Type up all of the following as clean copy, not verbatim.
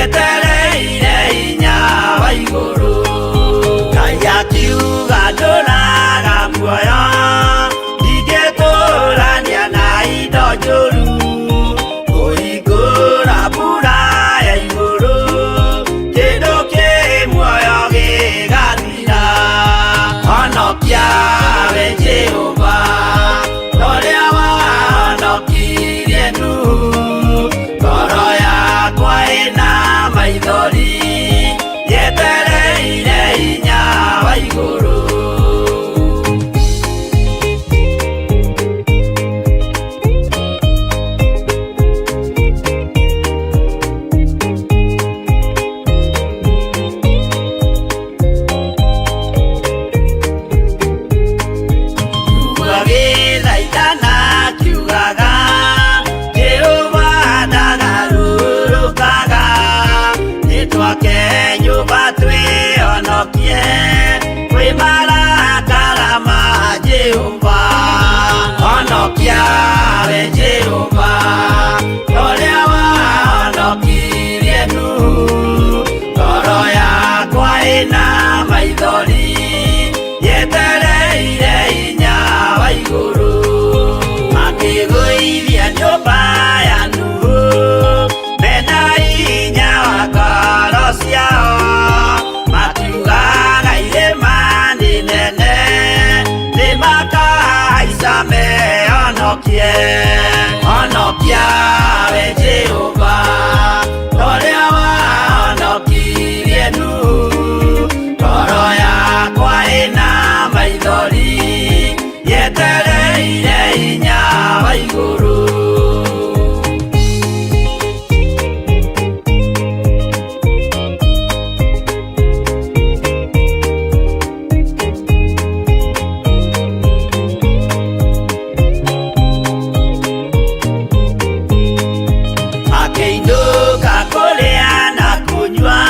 Yetereire hinya wa igũrũ. Ngai akiuga ndũraga muoyo, ndingĩtũrania na indo njũru. Kũhingũra mbura ya igũrũ, kĩndũ kĩ muoyo gĩgathira. Honokia we Jehova, ũrĩa wahonokirie Nuhu. Ngoro yakwa ĩna maithori, yetereire hinya wa igũrũ. Agĩthaithana akiugaga, Jehova ndagarũrũkaga. Nĩtwake nyũmba twĩhonokie kwĩ marakara ma Jehova. Honokia we Jehova, ũrĩa wahonokirie Nuhu. Ngoro yakwa ĩna maithori, yetereire hinya wa igũrũ. Makĩgũithia nyũmba ya Nuhu, mena hinya wa ngoro ciao. Makiugaga irĩma nĩ nene, nĩmakahaica mehonokie. Honokia we Jehova, ũrĩa wahonokirie Nuhu. Ngoro yakwa ĩna maithori, yetereire hinya wa igũrũ. Akĩinũka kũrĩa na kũnyua,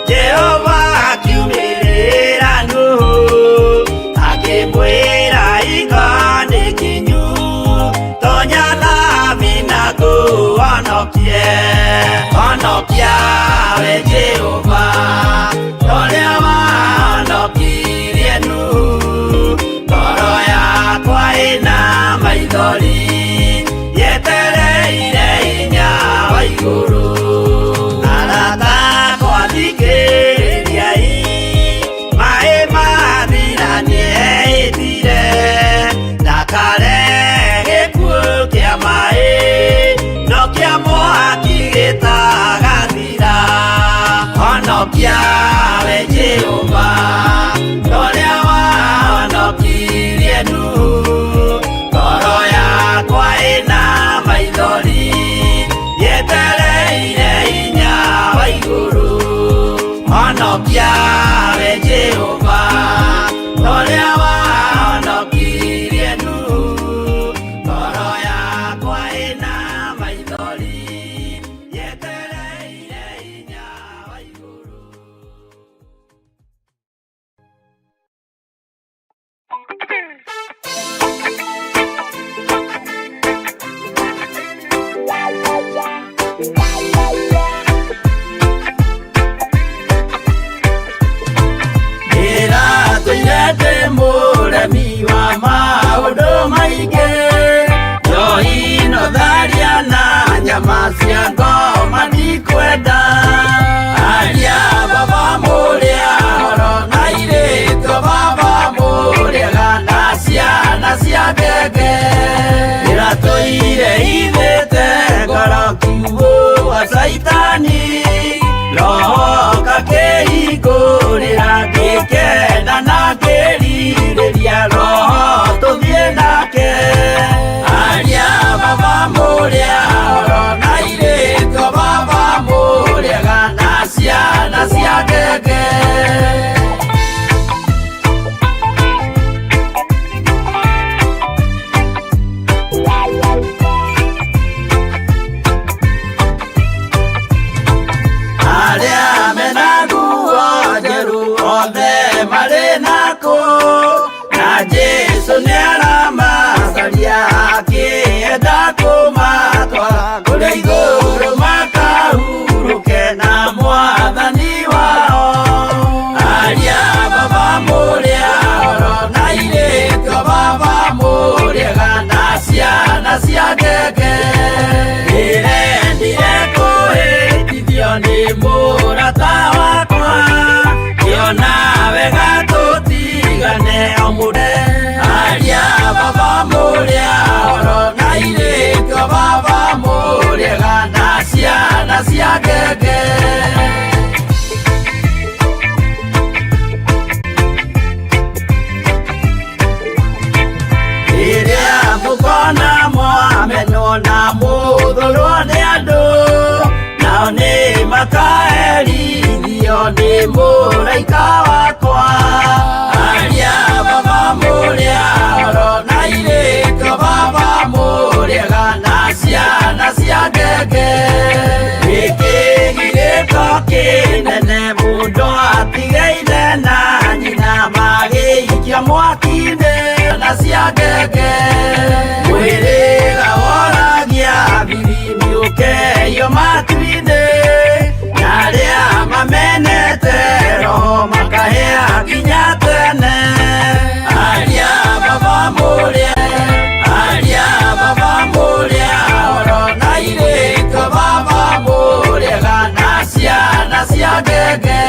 Jehova akiumĩrĩra Nuhu, akĩmwĩra hingo nĩ kinyu, tonya thabina ngũhonokie. Honokia we Jehova, ũrĩa wahonokirie Nuhu. Ngoro yakwa ĩna maithori, yetereire hinya wa igũrũ. Arata akwa thikĩrĩriai, maĩ mathira nĩehĩtire, ndakare gĩkuũ kĩa maĩ, no kĩa mwaki gĩtagathira. Honokia we Jehova, ũrĩa wahonokirie Nuhu. Ngoro yakwa ĩna maithori, yetereire hinya wa igũrũ. Honokia we Jehova, ũrĩa wahonokirie Nuhu. Ngoro yakwa ĩna maithori, yetereire hinya wa igũrũ. Ndĩratũire ndĩ mũremi wa maũndũ maingĩ, njohi no tharia na nyama cia ngoma ndikwenda. Aria baba mũrĩa horo na airĩtu baba mũrĩega na ciana cia ngenge. Ndĩratũire hithĩte ngoro kiugo Gũthũrwo nĩ andũ nao nĩ makaherithio nĩ mũraika wakwa. Aria baba mũrĩa oro na irĩko baba mũrĩega na ciana cia ngenge. Gĩkĩgirĩko kĩnene mũndũ atigaire na nyina magĩikia mwaki-inĩ na cia ngenge. Mwĩrĩga woragia bibi ũkeio matu-inĩ na arĩa mamenete roho makahĩa nginya tene. Aria baba mũrĩa, aria baba mũrĩa oro na irĩko baba mũrĩega na ciana cia ngenge.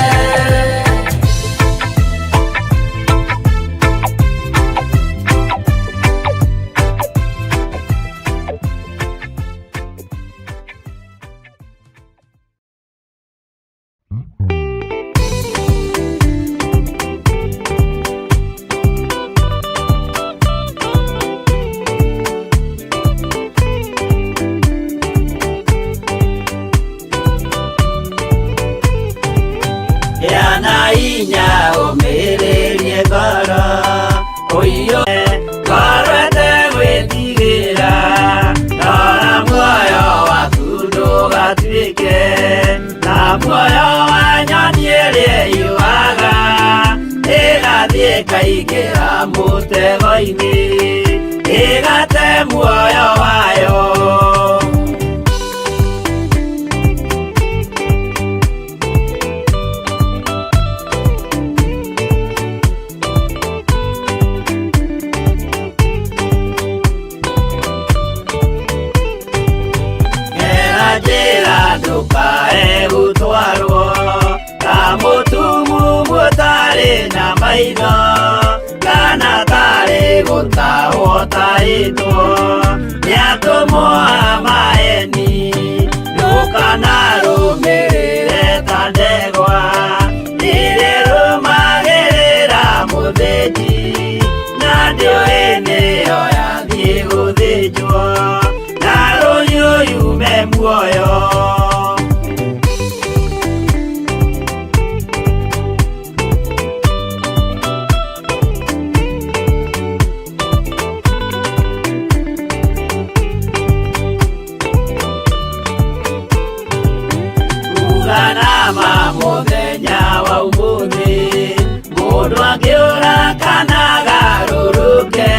Yana inya ũmĩrĩrie ngoro ũiyũ ngoro ĩtegwĩtigĩra rora muoyo waku ndũgatuĩke na muoyo wa nyoni ĩrĩa yuaga ĩgathiĩ ĩkaingĩra mũtego-inĩ ĩgate muoyo wayo. Ngera njĩra ndũkae gũtwarwo ta mũtumumu ũtarĩ na maitho kana tarĩ gũtahwo tahĩtwo nĩ atũmwo a maeni ndũkanarũmĩrĩre ta ndegwa ĩrĩrũmagĩrĩra mũthĩnji na ndĩũĩ nĩyo yathiĩ gũthĩnjwo na rũhiũ yume muoyo. Uganama mũthenya wa ũmũthĩ mũndũ angĩũra kana agarũrũke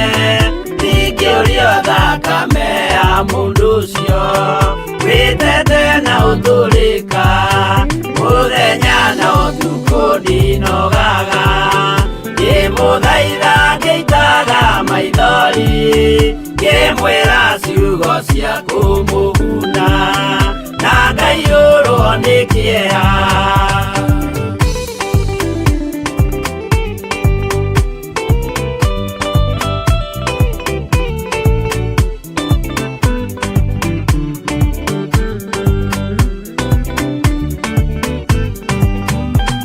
ndingĩũrio thakame ya mũndũ ũcio wĩtete na ũtũrĩka mũthenya na ũtukũ ndinogaga ngĩmũthaitha ngĩitaga maithori ngĩmwĩra ciugo cia kũmũguna na ngaiyũrwo nĩ kĩeha.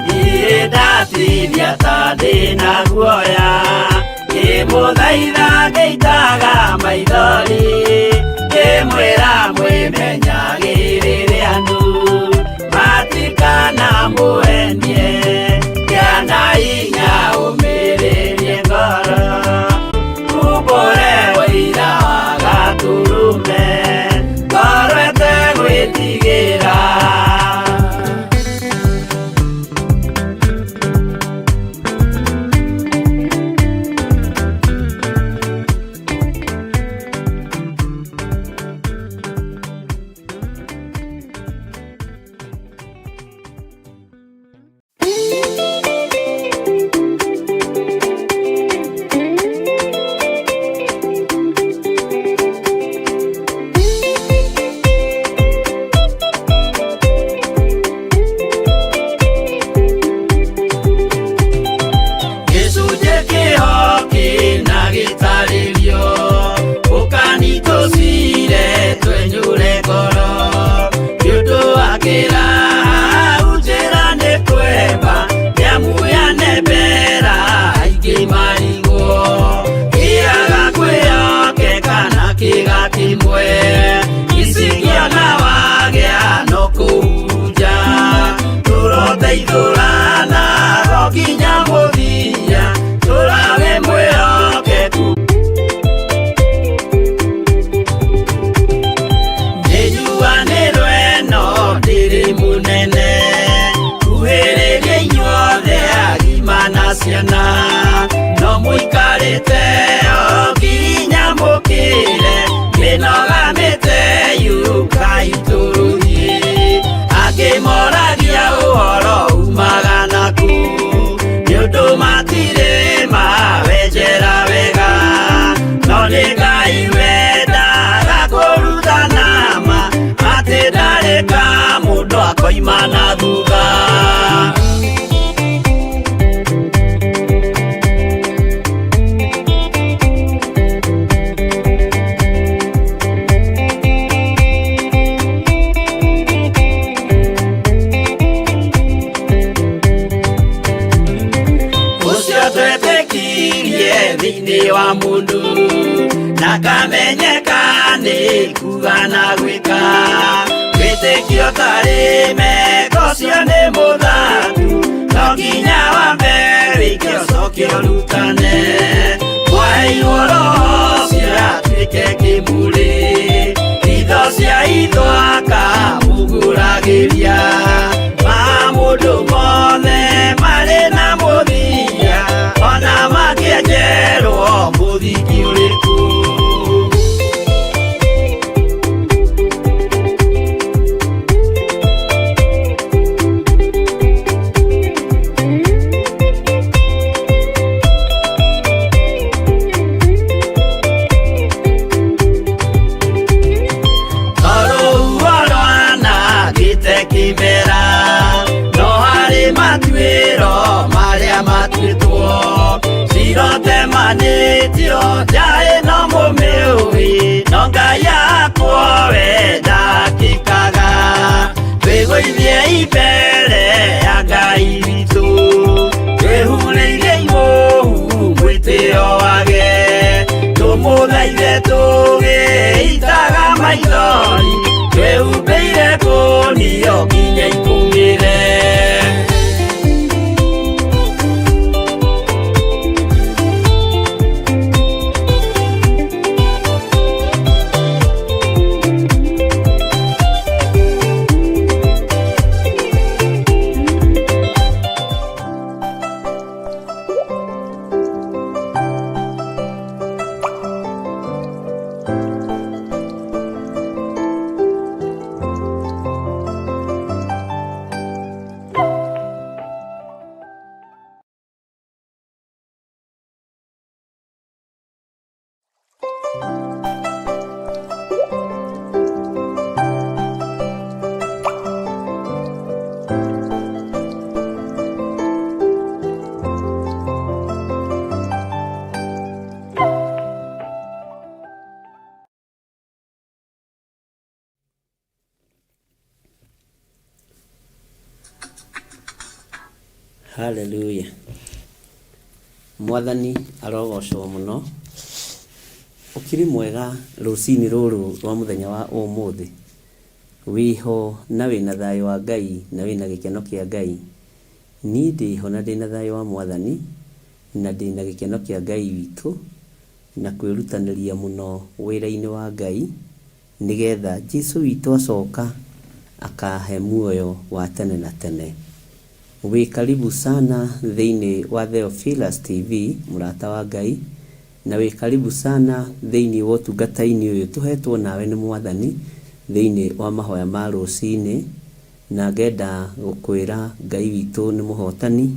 Niĩ ndatithia ta ndĩna guoya ngĩmũthaitha ngĩitaga maithori ngĩmwĩra mwĩmenyagĩrĩre andũ matikanamũenie kĩana inya ũmĩrĩrie ngoro umbũre ũira wa gatũrũme ngoro ĩtegwĩtigĩra. Koima na thutha. Ũcio twetĩkirie thĩinĩ wa mũndũ na kamenyeka nĩ kuga na gwĩka wĩtĩkio tarĩ meko ũcio nĩ mũthatu no nginya wambe wĩke ũcoke ũrutane kwaheirwo roho ũcio atuĩke kĩmũrĩ itho cia itho akamũgũragĩria ma mũndũ mothe marĩ na mũthia ona makĩenjerwo mũthingi ũrĩkũ. Tondũ rwanangĩte kĩmera no harĩ matuĩro marĩa matuĩtwo cirotemanĩtio njaĩ no mũmĩũĩ no Ngai akwo we ndakĩkaga twĩgũithie imbere ya Ngai witũ twĩhurĩire imũhu mwĩtĩo wage tũmũthaithe tũgĩitaga maithori twĩhumbĩire kũnio nginya ikũmĩre. Haleluya. Mwathani arogocwo mũno. Ũkĩrĩ mwega rũcinĩ rũrũ rwa mũthenya wa ũmũthĩ. Wĩho na wĩna thayũ wa Ngai na wĩna gĩkeno kĩa Ngai. Niĩ ndĩho na ndĩna thayũ wa Mwathani na ndĩna gĩkeno kĩa Ngai witũ na kwĩrutanĩria mũno wĩra-inĩ wa Ngai nĩgetha Jesu witũ acoka akahe muoyo wa tene na tene. Wĩ karibu sana thĩinĩ wa Theophilus TV, mũrata wa Ngai, na wĩ karibu sana thĩinĩ wa ũtungata-inĩ ũyũ tũhetwo nawe nĩ Mwathani thĩinĩ wa mahoya ma rũcinĩ, na ngenda gũkwĩra Ngai witũ nĩ mũhotani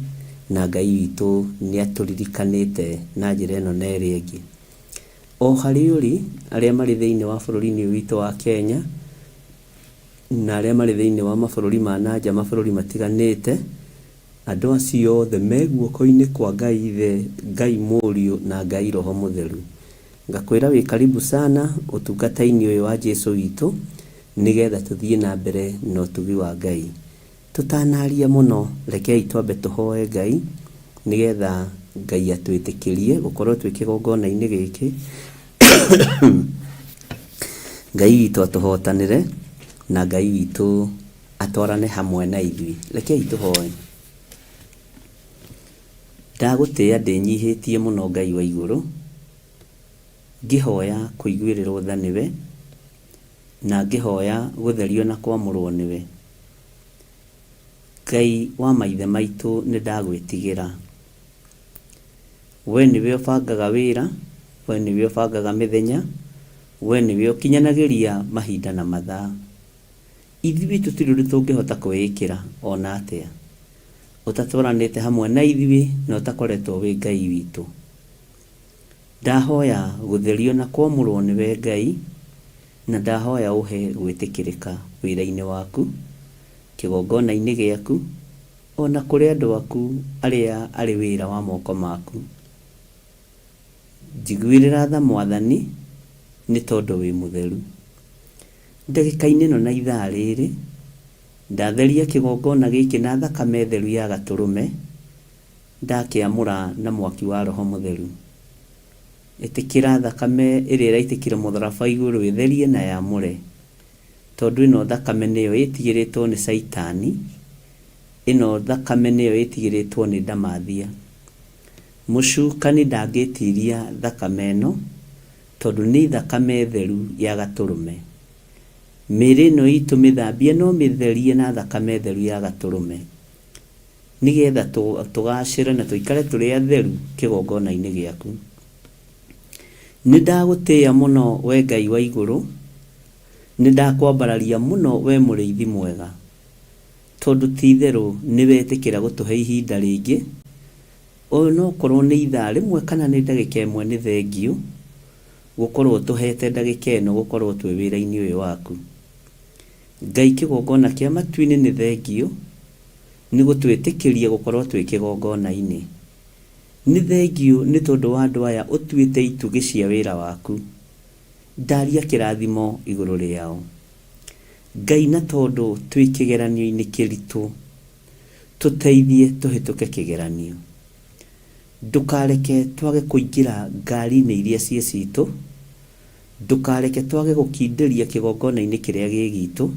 na Ngai witũ nĩ atũririkanĩte na njĩra ĩno na ĩrĩa ĩngĩ. O harĩa ũrĩ, arĩa marĩ thĩinĩ wa bũrũri-inĩ ũyũ witũ wa Kenya, na arĩa marĩ thĩinĩ wa mabũrũri ma na nja mabũrũri matiganĩte, andũ acio othe me guoko-inĩ kwa Ngai Ithe, Ngai Mũriũ na Ngai Roho Mũtheru. Ngakwĩra wĩ karibu sana ũtungata-inĩ ũyũ wa Jesu witũ nĩgetha tũthiĩ na mbere na ũtugi wa Ngai. Tũtanaria mũno, rekei twambe tũhoe Ngai nĩgetha Ngai atwĩtĩkĩrie gũkorwo twĩ kĩgongona-inĩ gĩkĩ. Ngai witũ atũhotanĩre na Ngai witũ atwarane hamwe na ithuĩ. Rekei tũhoe. Ndagũtĩĩa ndĩnyihĩtie mũno Ngai wa igũrũ, ngĩhoya kũiguĩrĩrwo tha nĩwe, na ngĩhoya gũtherio na kwamũrwo nĩwe. Ngai wa maithe maitũ nĩ ndagwĩtigĩra. We nĩwe ũbangaga wĩra, we nĩwe ũbangaga mĩthenya, we nĩwe ũkinyanagĩria mahinda na mathaa. Ithuĩ tũtirĩ ũndũ tũngĩhota kwĩĩkĩra ona atĩa, ũtatwaranĩte hamwe na ithuĩ na ũtakoretwo wĩ Ngai witũ. Ndahoya gũtherio na kwamũrwo nĩwe Ngai, na ndahoya ũhe gwĩtĩkĩrĩka wĩra-inĩ waku. Kĩgongona-inĩ gĩaku, o na kũrĩ andũ aku arĩa arĩ wĩra wa moko maku. Njiguĩrĩra tha Mwathani, nĩ tondũ wĩ mũtheru. Ndagĩka-inĩ ĩno na ithaa rĩrĩ, ndatheria kĩgongona gĩkĩ na thakame theru ya Gatũrũme, ndakĩamũra na mwaki wa Roho Mũtheru. Ĩtĩkĩra thakame ĩrĩa ĩraitĩkire mũtharaba igũrũ ĩtherie na yamũre. Tondũ ĩno thakame nĩyo ĩtigĩrĩtwo nĩ Caitani, ĩno thakame nĩyo ĩtigĩrĩtwo nĩ ndamathia. Mũcukani ndangĩtiria thakame ĩno, tondũ nĩ thakame theru ya Gatũrũme. Mĩĩrĩ ĩno itũ mĩthambie no mĩtherie na thakame theru ya Gatũrũme, nĩgetha tũgacĩre na tũikare tũrĩ atheru kĩgongona-inĩ gĩaku. Nĩ ndagũtĩĩa mũno we Ngai wa igũrũ, Nĩ ndakwambararia mũno wee mũrĩithi mwega, tondũ ti-itherũ nĩ wetĩkĩra gũtũhe ihinda rĩngĩ, o na okorwo nĩ ithaa rĩmwe kana nĩ ndagĩka ĩmwe nĩ thengiũ gũkorwo ũtũhete ndagĩka ĩno gũkorwo twĩ wĩra-inĩ ũyũ waku. Ngai kĩgongona kĩa matu-inĩ nĩ thengiũ nĩ gũtwĩtĩkĩria gũkorwo twĩ kĩgongona-inĩ. Nĩ thengiũ nĩ tondũ wa andũ aya ũtuĩte itugĩ cia wĩra waku. Ndaria kĩrathimo igũrũ rĩao. Ngai na tondũ twĩ kĩgeranio-inĩ kĩritũ, tũteithie tũhĩtũke kĩgeranio. Ndũkareke twage kũingĩra ngari-inĩ iria ciĩ citũ, ndũkareke twage gũkindĩria kĩgongona-inĩ kĩrĩa gĩ gitũ,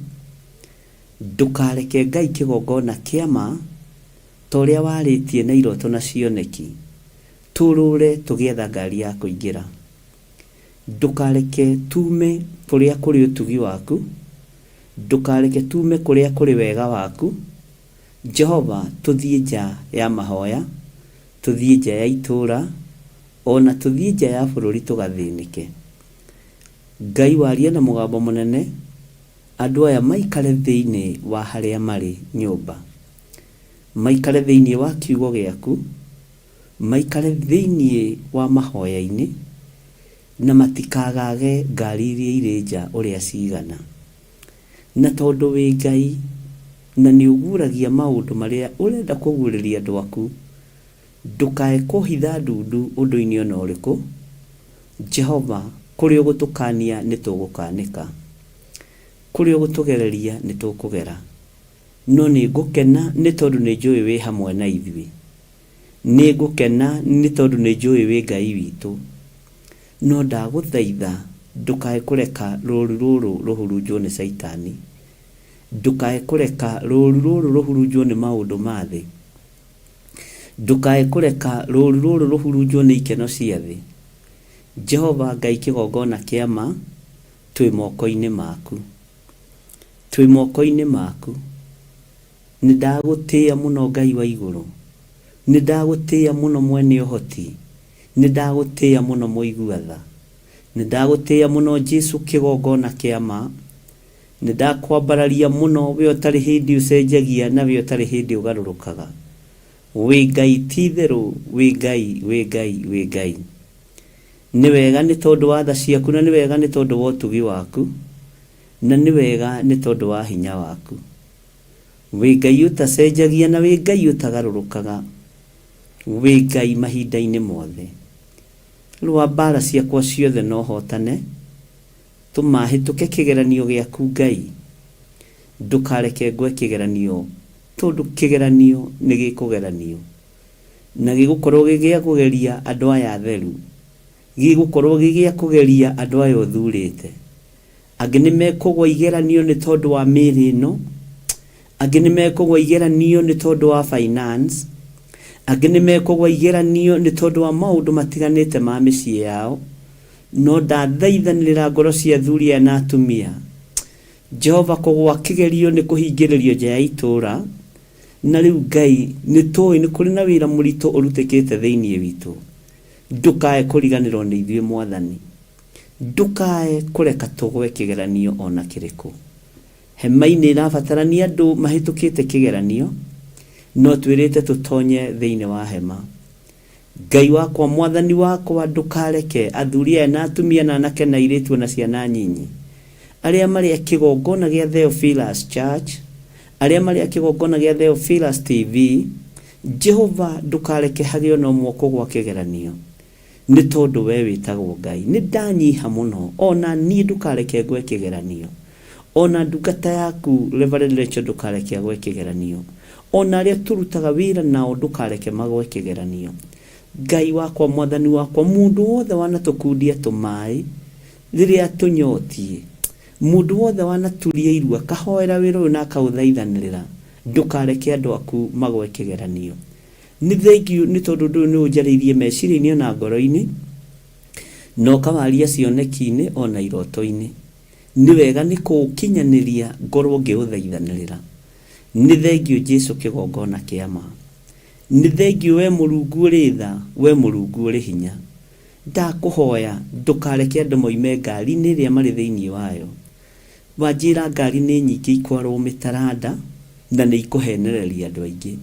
ndũkareke Ngai kĩgongona kĩa ma, ta ũrĩa warĩtie na iroto na cioneki, tũrũre tũgĩetha ngari ya kũingĩra. Ndũkareke tuume kũrĩa kũrĩ ũtugi waku, ndũkareke tuume kũrĩa kũrĩ wega waku, Jehova, tũthiĩ nja ya mahoya, tũthiĩ nja ya itũũra, o na tũthiĩ nja ya bũrũri tũgathĩnĩke. Ngai warie na mũgambo mũnene, andũ aya maikare thĩinĩ wa harĩa marĩ nyũmba, maikare thĩinĩ wa kiugo gĩaku, Maikare thĩinĩ wa mahoya-inĩ, na matikagaage ngaari iria irĩ nja ũrĩa ciigana. Na tondũ wĩ Ngai, na nĩũguũragia maũndũ marĩa ũrenda kũguũrĩria andũ aku, ndũkae kũhitha ndundu ũndũ-inĩ o na ũrĩkũ, Jehova, kũrĩa ũgũtũkaania nĩtũgũkaanĩka, kũrĩa ũgũtũgereria nĩtũkũgera. No nĩngũkena nĩ tondũ nĩnjũĩ wĩ hamwe na ithuĩ. Nĩngũkena nĩ tondũ nĩnjũĩ wĩ Ngai witũ. No ndagũthaitha ndũkae kũreka rũũru rũrũ rũhurunjwo nĩ Caitani. Ndũkae kũreka rũũru rũrũ rũhurunjwo nĩ maũndũ ma thĩ. Ndũkae kũreka rũũru rũrũ rũhurunjwo nĩ ikeno cia thĩ. Jehova Ngai kĩgongona kĩa ma, twĩ moko-inĩ maku. Twĩ moko-inĩ maku. Nĩ ndagũtĩĩa mũno Ngai wa igũrũ, nĩ ndagũtĩĩa mũno mwene ũhoti, nĩ ndagũtĩĩa mũno mũigua tha, nĩ ndagũtĩĩa mũno Jesu kĩgongona kĩa ma, nĩ ndakwambararia mũno we ũtarĩ hĩndĩ ũcenjagia na we ũtarĩ hĩndĩ ũgarũrũkaga. Wĩ Ngai ti itherũ, wĩ Ngai, wĩ Ngai, wĩ Ngai. Nĩ wega nĩ tondũ wa tha ciaku na nĩ wega nĩ tondũ wa ũtugi waku, na nĩ wega nĩ tondũ wa hinya waku. Wĩ Ngai ũtacenjagia na wĩ Ngai ũtagarũrũkaga, wĩ Ngai mahinda-inĩ mothe. Rũa mbaara ciakwa ciothe na ũhootane, tũma hĩtũke kĩgeranio gĩaku Ngai. Ndũkareke ngwe kĩgeranio tondũ kĩgeranio nĩ gĩkũgeranio, na gĩgũkorwo gĩ gĩa kũgeria andũ aya atheru, gĩgũkorwo gĩ gĩa kũgeria andũ aya ũthurĩte. Angĩ nĩ mekũgwa igeranio nĩ tondũ wa mĩĩrĩ ĩno, angĩ nĩ mekũgwa igeranio nĩ tondũ wa finance, angĩ nĩ mekũgwa igeranio nĩ tondũ wa maũndũ matiganĩte ma mĩciĩ yao, no ndathaithanĩrĩra ngoro cia athuri aya na atumia. Jehova kũgwa kĩgerio nĩ kũhingĩrĩrio nja ya itũũra, na rĩu Ngai nĩ tũĩ nĩ kũrĩ na wĩra mũritũ ũrutĩkĩte thĩinĩ witũ. Ndũkae kũriganĩrwo nĩ ithuĩ Mwathani. Ndũkae kũreka tũgwe kĩgeranio o na kĩrĩkũ. Hema-inĩ ĩrabatarania andũ mahĩtũkĩte kĩgeranio, no twĩrĩte tũtonye thĩinĩ wa hema. Ngai wakwa, Mwathani wakwa, ndũkareke athuri aya na atumia na anake na airĩtu o na ciana nyinyi, arĩa marĩ a kĩgongona gĩa Theophilus Church, Arĩa marĩ a kĩgongona gĩa Theophilus TV, Jehova ndũkareke hagĩe ona ũmwe ũkũgwa kĩgeranio, nĩ tondũ wee wĩtagwo Ngai. Nĩ ndanyiha mũno, o na niĩ ndũkareke ngwe kĩgeranio. O na ndungata yaku Reverend Rachel ndũkareke agwe kĩgeranio. O na arĩa tũrutaga wĩra nao ndũkareke magwe kĩgeranio. Ngai wakwa, Mwathani wakwa, mũndũ wothe wanatũkundia tũmaĩ rĩrĩa tũnyotiĩ, mũndũ wothe wanaturia iru akahoera wĩra ũyũ na akaũthaithanĩrĩra, ndũkareke andũ aku magwe kĩgeranio. Nĩ thengiũ nĩ tondũ ũndũ ũyũ nĩ ũnjarĩirie meciria-inĩ ona ngoro-inĩ, na ũkawaria cioneki-inĩ ona iroto-inĩ. Nĩ wega nĩ kũũkinyanĩria ngorwo ngĩũthaithanĩrĩra. Nĩ thengiũ Jesu kĩgongona kĩa ma. Nĩ thengiũ wee Mũrungu ũrĩ tha, wee Mũrungu ũrĩ hinya. Ndakũhoya ndũkareke andũ moime ngari-inĩ ĩrĩa marĩ thĩinĩ wayo. Wanjĩra ngari nĩ nyingĩ ikwarwo mĩtaranda na nĩ ikũhenereria andũ aingĩ.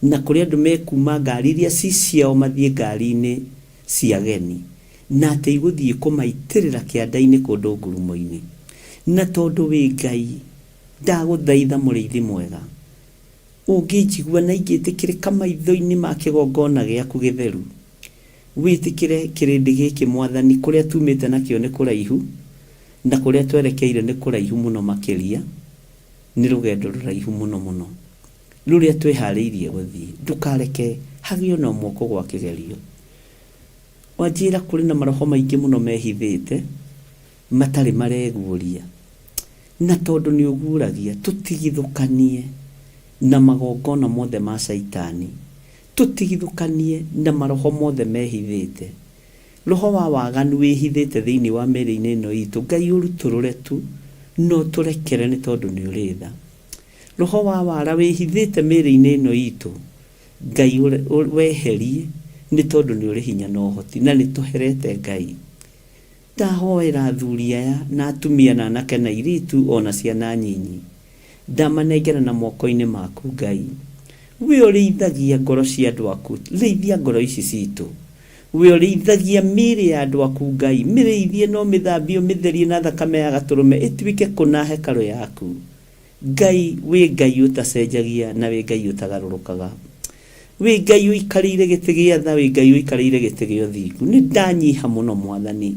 Na kũrĩ andũ mekuma ngari iria ci ciao mathiĩ ngari-inĩ cia ageni. Na atĩ igũthiĩ kũmaitĩrĩra kĩanda-inĩ kũndũ ngurumo-inĩ. Na tondũ wĩ Ngai, ndagũthaitha mũrĩithi mwega, ũngĩnjigua na ingĩtĩkĩrĩka maitho-inĩ ma kĩgongona gĩaku gĩtheru, wĩtĩkĩre kĩrĩndĩ gĩkĩ Mwathani, kũrĩa tumĩte nakĩo nĩ kũraihu, Na kũrĩa twerekeire nĩ kũraihu mũno makĩria, nĩ rũgendo rũraihu mũno mũno, rũrĩa twĩhaarĩirie gũthiĩ. Ndũkareke hagĩe o na ũmwe ũkũgũa kĩgerio. Wanjĩra kũrĩ na maroho maingĩ mũno mehithĩte, matarĩ mareguũria. Na tondũ nĩ ũguũragia, tũtigithũkanie na magongona mothe ma Shaitani. Tũtigithũkanie na maroho mothe mehithĩte. Roho wa waganu wĩhithĩte thĩinĩ wa mĩĩrĩ-inĩ ĩno itũ, Ngai ũrutũrũre tu na ũtũrekere nĩ tondũ nĩ ũrĩ tha. Roho wa wara wĩhithĩte mĩĩrĩ-inĩ ĩno itũ, Ngai weherie nĩ tondũ nĩ ũrĩ hinya na ũhoti na nĩ tũherete Ngai. Ndahoera athuri aya na atumia na anake na airĩtu o na ciana nyinyi. Ndamanengerana moko-inĩ maku Ngai. We ũrĩithagia ngoro cia andũ aku, rĩithia ngoro ici citũ. We ũrĩithagia mĩĩrĩ ya andũ aku Ngai, mĩrĩithie na ũmĩthambie ũmĩtherie na thakame ya Gatũrũme ĩtuĩke kũna hekarũ yaku. Ngai, wĩ Ngai ũtacenjagia na wĩ Ngai ũtagarũrũkaga. Wĩ Ngai ũikarĩire gĩtĩ gĩa tha, wĩ Ngai ũikarĩire gĩtĩ gĩa ũthingu. Nĩ ndanyiha mũno Mwathani.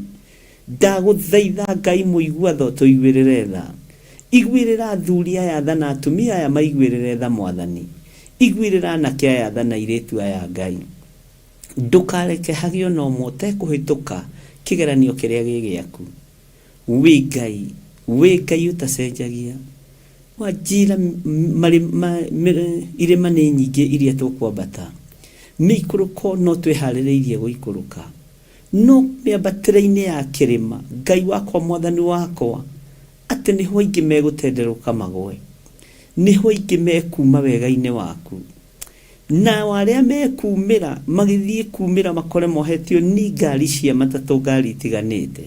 Ndagũthaitha Ngai mũigua tha ũtũiguĩrĩre tha. Iguĩrĩra athuri aya tha na atumia aya maiguĩrĩre tha Mwathani. Iguĩrĩra anake aya tha na airĩtu aya Ngai. Ndũkareke hagĩe ona ũmwe ũtekũhĩtũka kĩgeranio kĩrĩa gĩ gĩaku. Wĩ Ngai, wĩ Ngai ũtacenjagia. Wanjĩra irĩma nĩ nyingĩ iria tũkwambata. Mĩikũrũko no twĩharĩrĩirie gũikũrũka. No mĩambatĩre-inĩ ya kĩrĩma, Ngai wakwa, Mwathani wakwa, atĩ nĩho aingĩ megũtenderũka magũe, nĩho aingĩ mekuuma wega-inĩ waku. Nao arĩa mekuumĩra, magĩthiĩ kuumĩra makore mohetio ni ngari cia matatũ, ngari itiganĩte,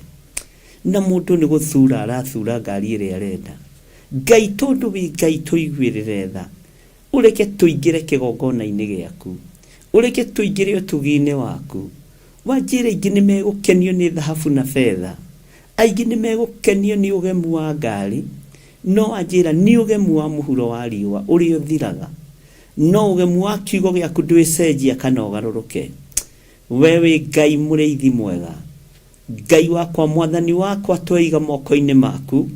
na mũndũ nĩ gũthura arathura ngari ĩrĩa arenda. Ngai tondũ wĩ Ngai tũiguĩrĩre tha, Ũreke tũingĩre kĩgongona-inĩ gĩaku, ũreke tũingĩre ũtugi-inĩ waku. Wanjĩra aingĩ nĩmegũkenio nĩ thahabu na betha, aingĩ nĩmegũkenio nĩ ũgemu wa ngari, no wanjĩra nĩ ũgemu wa mũhuro wa riũa ũrĩa ũthiraga, no ũgemu wa kiugo gĩaku ndwĩcenjia kana ũgarũrũke. We wĩ Ngai mũrĩithi mwega, Ngai wakwa, Mwathani wakwa, tweiga moko-inĩ maku.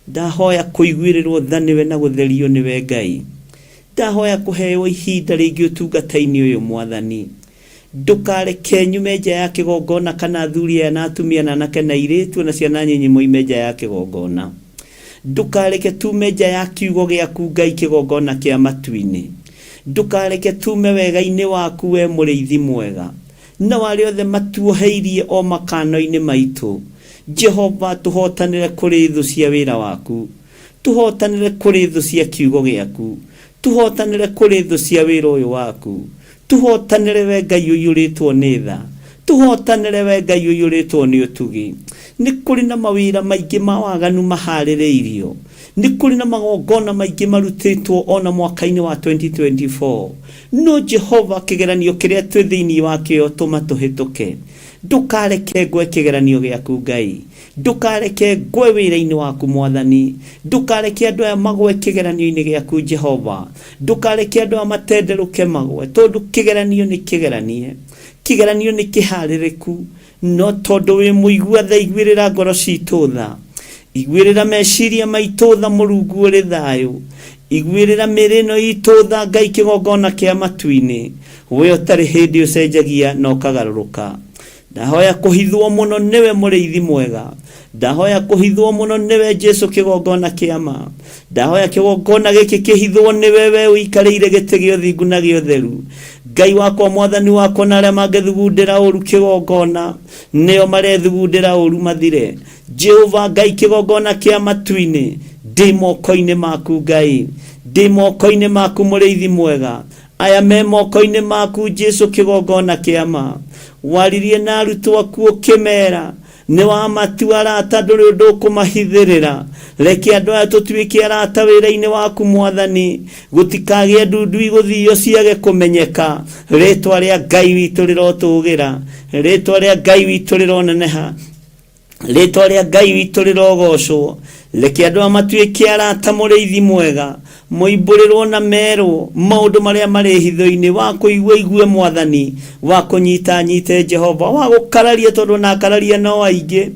Ndahoya kũiguĩrĩrwo tha nĩwe na gũtherio nĩwe Ngai. Ndahoya kũheo ihinda rĩngĩ ũtungata-inĩ ũyũ Mwathani. Ndũkareke nyume nja ya kĩgongona kana athuri aya na atumia na anake na airĩtu na ciana nyinyi moime nja ya kĩgongona. Ndũkareke tume nja ya kiugo gĩaku Ngai kĩgongona kĩa matu-inĩ. Ndũkareke tume wega-inĩ waku we mũrĩithi mwega. Nao arĩa othe matuoheirie o makano-inĩ maitũ, Jehova, tũhootanĩre kũrĩ thũ cia wĩra waku, tũhootanĩre kũrĩ thũ cia kiugo gĩaku, tũhootanĩre kũrĩ thũ cia wĩra ũyũ waku, tũhootanĩre we Ngai ũiyũrĩtwo nĩ tha, tũhootanĩre we Ngai ũiyũrĩtwo nĩ ũtugi. Nĩ kũrĩ na mawĩra maingĩ ma waganu maharĩrĩirio, nĩ kũrĩ na magongona maingĩ marutĩtwo o na mwaka-inĩ wa 2024. No Jehova, kĩgeranio kĩrĩa twĩ thĩinĩ wakĩo tũma tũhĩtũke. Ndũkareke ngwe kĩgeranio gĩaku Ngai, ndũkareke ngwe wĩra-inĩ waku Mwathani, ndũkareke andũ aya magwe kĩgeranio-inĩ gĩaku Jehova, ndũkareke andũ aya matenderũke magwe, tondũ kĩgeranio nĩ kĩgeranie, kĩgeranio nĩ kĩharĩrĩku, no tondũ wĩ mũigua tha, iguĩrĩra ngoro citũ tha, iguĩrĩra meciria maitũ tha, Mũrungu ũrĩ thayũ, iguĩrĩra mĩĩrĩ ĩno itũ tha, Ngai kĩgongona kĩa matu-inĩ, we ũtarĩ hĩndĩ ũcenjagia na ũkagarũrũka. Ndahoya kũhithwo mũno nĩwe mũrĩithi mwega, ndahoya kũhithwo mũno nĩwe Jesu kĩgongona kĩa ma, ndahoya kĩgongona gĩkĩ kĩhithwo nĩwe, we ũikarĩire gĩtĩ gĩa ũthingu na gĩa ũtheru. Ngai wakwa, Mwathani wakwa, na arĩa mangĩthugundĩra ũru kĩgongona nĩo marethugundĩra ũru mathire. Jehova Ngai kĩgongona kĩa matu-inĩ, ndĩ moko-inĩ maku Ngai, ndĩ moko-inĩ maku mũrĩithi mwega, aya me moko-inĩ maku Jesu kĩgongona kĩa ma. Waririe na arutwo aku ũkĩmera nĩ wamatua arata, ndũrĩ ũndũ ũkũmahithĩrĩra. Reke andũ aya tũtuĩke arata wĩra-inĩ waku Mwathani, gũtikagĩe ndundu igũthio ciage kũmenyeka. Rĩtwa rĩa Ngai witũ rĩrotũgĩra, rĩtwa rĩa Ngai witũ rĩroneneha, rĩtwa rĩa Ngai witũ rĩrogocwo. Reke andũ aya matuĩke arata mũrĩithi mwega, moimbũrĩrwo na merwo maũndũ marĩa marĩ hitho-inĩ, wa kũigua igue Mwathani, wa kũnyita nyite Jehova, wa gũkararia tondũ ona akararia no aingĩ,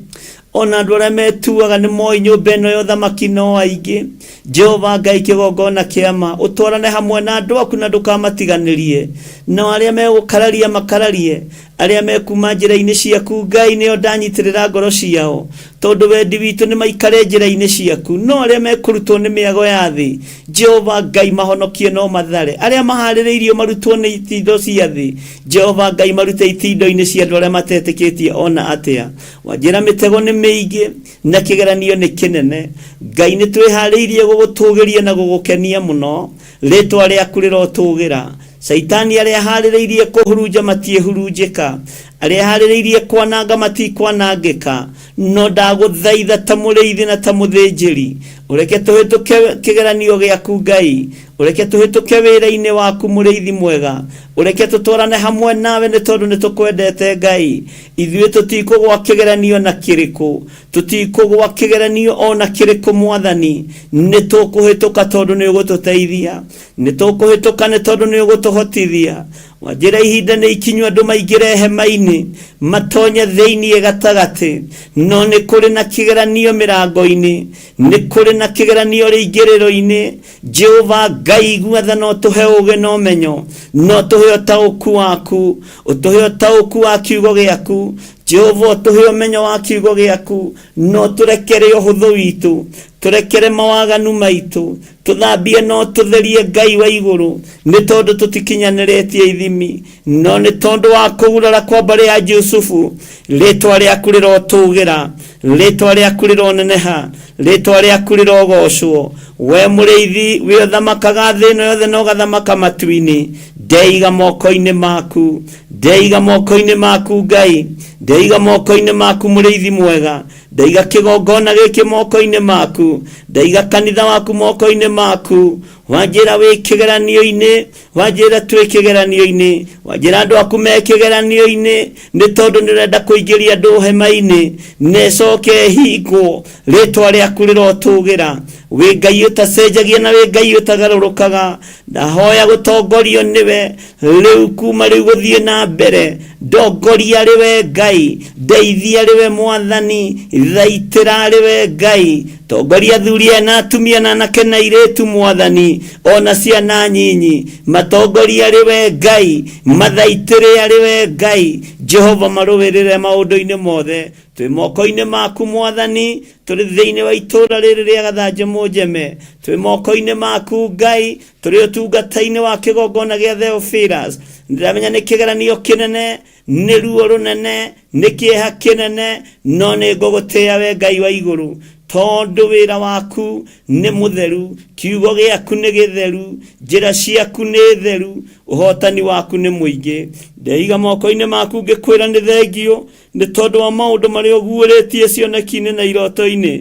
ona andũ arĩa metuaga nĩ moĩ nyũmba ĩno ya ũthamaki no aingĩ. Jehova Ngai kĩgongona kĩa ma, ũtwarane hamwe na andũ aku na ndũkamatiganĩrie. Nao arĩa megũkararia makararie, arĩa mekuma njĩra-inĩ ciaku Ngai nĩo ndanyitĩrĩra ngoro ciao, tondũ wendi witũ nĩ maikare njĩra-inĩ ciaku. No arĩa mekũrutwo nĩ mĩago ya thĩ, Jehova Ngai mahonokie no mathare. Arĩa maharĩrĩirio marutwo nĩ itindo cia thĩ, Jehova Ngai marute itindo-inĩ cia andũ arĩa matetĩkĩtie ona atĩa. Wanjĩra mĩtego nĩ mĩingĩ na kĩgeranio nĩ kĩnene. Ngai nĩ twĩharĩirie gũgũtũgĩria na gũgũkenia mũno, rĩtwa rĩaku rĩrotũgĩra. Caitani arĩa aharĩrĩirie kũhurunja matiĩhurunjĩka, arĩa aharĩrĩirie kwananga matikwanangĩka. No ndagũthaitha ta mũrĩithi na ta mũthĩnjĩri, ũreke tũhĩtũke kĩgeranio gĩaku Ngai, ũreke tũhĩtũke wĩra-inĩ waku mũrĩithi mwega, ũreke tũtwarane hamwe nawe nĩ tondũ nĩ tũkwendete Ngai. Ithuĩ tũtikũgwa kĩgeranio na kĩrĩkũ, tũtikũgwa kĩgeranio o na kĩrĩkũ Mwathani, nĩ tũkũhĩtũka tondũ nĩ ũgũtũteithia, nĩ tũkũhĩtũka nĩ tondũ nĩ ũgũtũhotithia. Wanjĩra ihinda nĩ ikinyu andũ maingĩre hema-inĩ, matonye thĩinĩ gatagatĩ, no nĩ kũrĩ na kĩgeranio mĩrango-inĩ, nĩ kũrĩ na kĩgeranio rĩingĩrĩro-inĩ. Jehova Ngai igua tha, no tũhe ũũgĩ na ũmenyo, no tũhe ũtaũku waku, ũtũhe ũtaũku wa kiugo gĩaku. Jehova ũtũhe ũmenyo wa kiugo gĩaku, no tũrekere ũhũthũ witũ, tũrekere mawaganu maitũ, tũthambie no tũtherie Ngai wa igũrũ, nĩ tondũ tũtikinyanĩrĩtie ithimi, no nĩ tondũ wa kũgurara kwa mbarĩ ya Jusufu, rĩtwa rĩaku rĩrotũgĩra, rĩtwa rĩaku rĩroneneha, rĩtwa rĩaku rĩrogocwo. We mũrĩithi, we ũthamakaga thĩ ĩno yothe na ũgathamaka matu-inĩ, ndeiga moko-inĩ maku, ndeiga moko-inĩ maku Ngai, ndeiga moko-inĩ maku mũrĩithi mwega, ndaiga kĩgongona gĩkĩ moko-inĩ maku, ndaiga kanitha waku moko-inĩ maku. Wanjĩra wĩ kĩgeranio-inĩ, wanjĩra twĩ kĩgeranio-inĩ, wanjĩra andũ aku me kĩgeranio-inĩ, nĩ tondũ nĩ ũrenda kũingĩria andũ hema-inĩ na ĩcoke ĩhingwo. Rĩtwa rĩaku rĩrotũgĩra. Wĩ Ngai ũtacenjagia na wĩ Ngai ũtagarũrũkaga. Ndahoya gũtongorio nĩwe rĩu, kuma rĩu gũthiĩ na mbere. Ndongoria arĩ we Ngai, ndeithia arĩ we Mwathani, thaitĩra arĩ we Ngai. Tongoria athuri aya na atumia na anake na airĩtu Mwathani, ona ciana nyinyi, matongoria arĩ we Ngai, mathaitĩre arĩ we Ngai. Jehova marũĩrĩre maũndũ-inĩ mothe. Twĩ moko-inĩ maku Mwathani, tũrĩ thĩinĩ wa itũũra rĩrĩ rĩa Gathanjĩ Mũnjeme, twĩ moko-inĩ maku Ngai, tũrĩ ũtungata-inĩ wa kĩgongona gĩa Theophilus. Ndĩramenya nĩ kĩgeranio kĩnene, nĩ ruo rũnene, nĩ kĩeha kĩnene, no nĩ ngũgũtĩĩa we Ngai wa igũrũ. Tondũ wĩra waku nĩ mũtheru, kiugo gĩaku nĩ gĩtheru, njĩra ciaku nĩ theru, ũhotani waku nĩ mũingĩ. Ndeiga moko-inĩ maku ngĩkwĩra nĩ thengio nĩ tondũ wa maũndũ marĩa ũguũrĩtie cioneki-inĩ na iroto-inĩ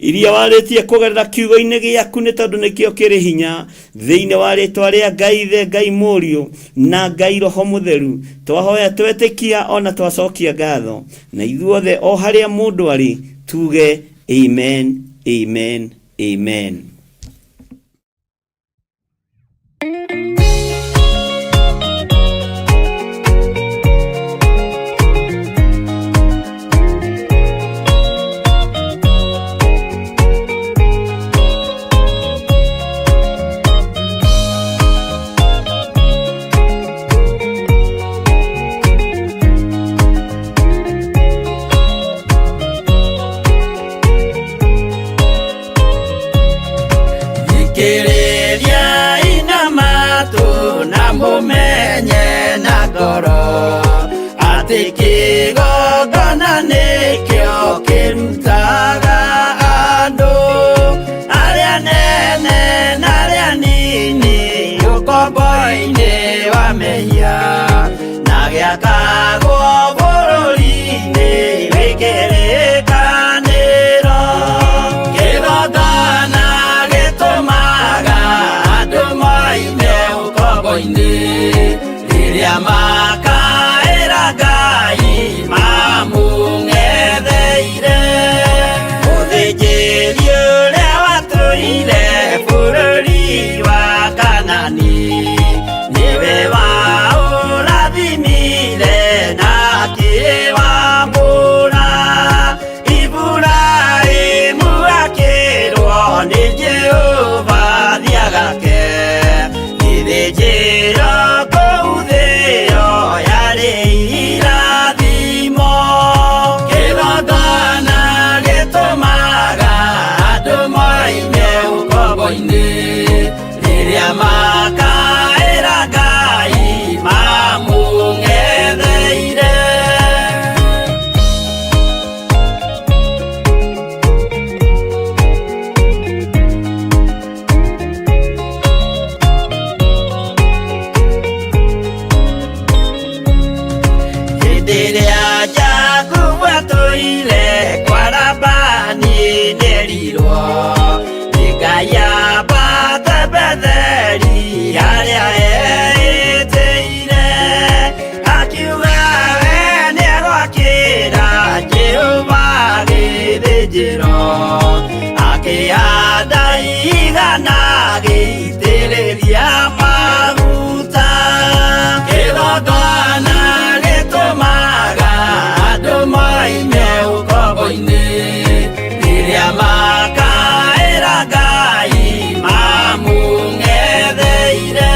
iria warĩtie kũgerera kiugo-inĩ gĩaku, nĩ tondũ nĩkĩo kĩrĩ hinya. Thĩinĩ wa rĩtwa rĩa Ngai Ithe, Ngai Mũriũ na Ngai Roho Mũtheru, twahoya twetĩkia ona twacokia ngatho, na ithuothe o harĩa mũndũ arĩ tuge amen, amen, amen. Thikĩrĩriai na matũ na mũmenye na ngoro atĩ kĩgongona nĩkĩo kĩrutaga andũ arĩa nene na arĩa nini ũkombo-inĩ wa mehia na gĩakagwo bũrũri-inĩ wĩ kĩrĩkanĩro. Kĩgongona gĩtũmaga andũ moime ũkombo-inĩ rĩrĩa makaĩra Ngai mamũng'etheire. Mũthĩnjĩri ũrĩa watũire bũrũri wa Kanani nĩwe waũrathimire na akĩwambũra. Iburahĩmu akĩrwo nĩ Jehova thiagake gĩthĩnjĩro kũu thĩo yarĩ irathimo. Kĩgongona gĩtũmaga andũ moime ũkombo-inĩ rĩrĩa makaĩra Ngai mamũng'etheire. Hĩndĩ ĩrĩa Jakubu atũire kwa Labani nĩerirwo nĩ Ngai ambate Betheli harĩa eĩtĩire, akiuga we nĩegwakĩra Jehova gĩthĩnjĩro, akĩhanda igana agĩitĩrĩria maguta. Kĩgongona gĩtũmaga andũ moime ũkombo-inĩ rĩrĩa makaĩra Ngai mamũng'etheire.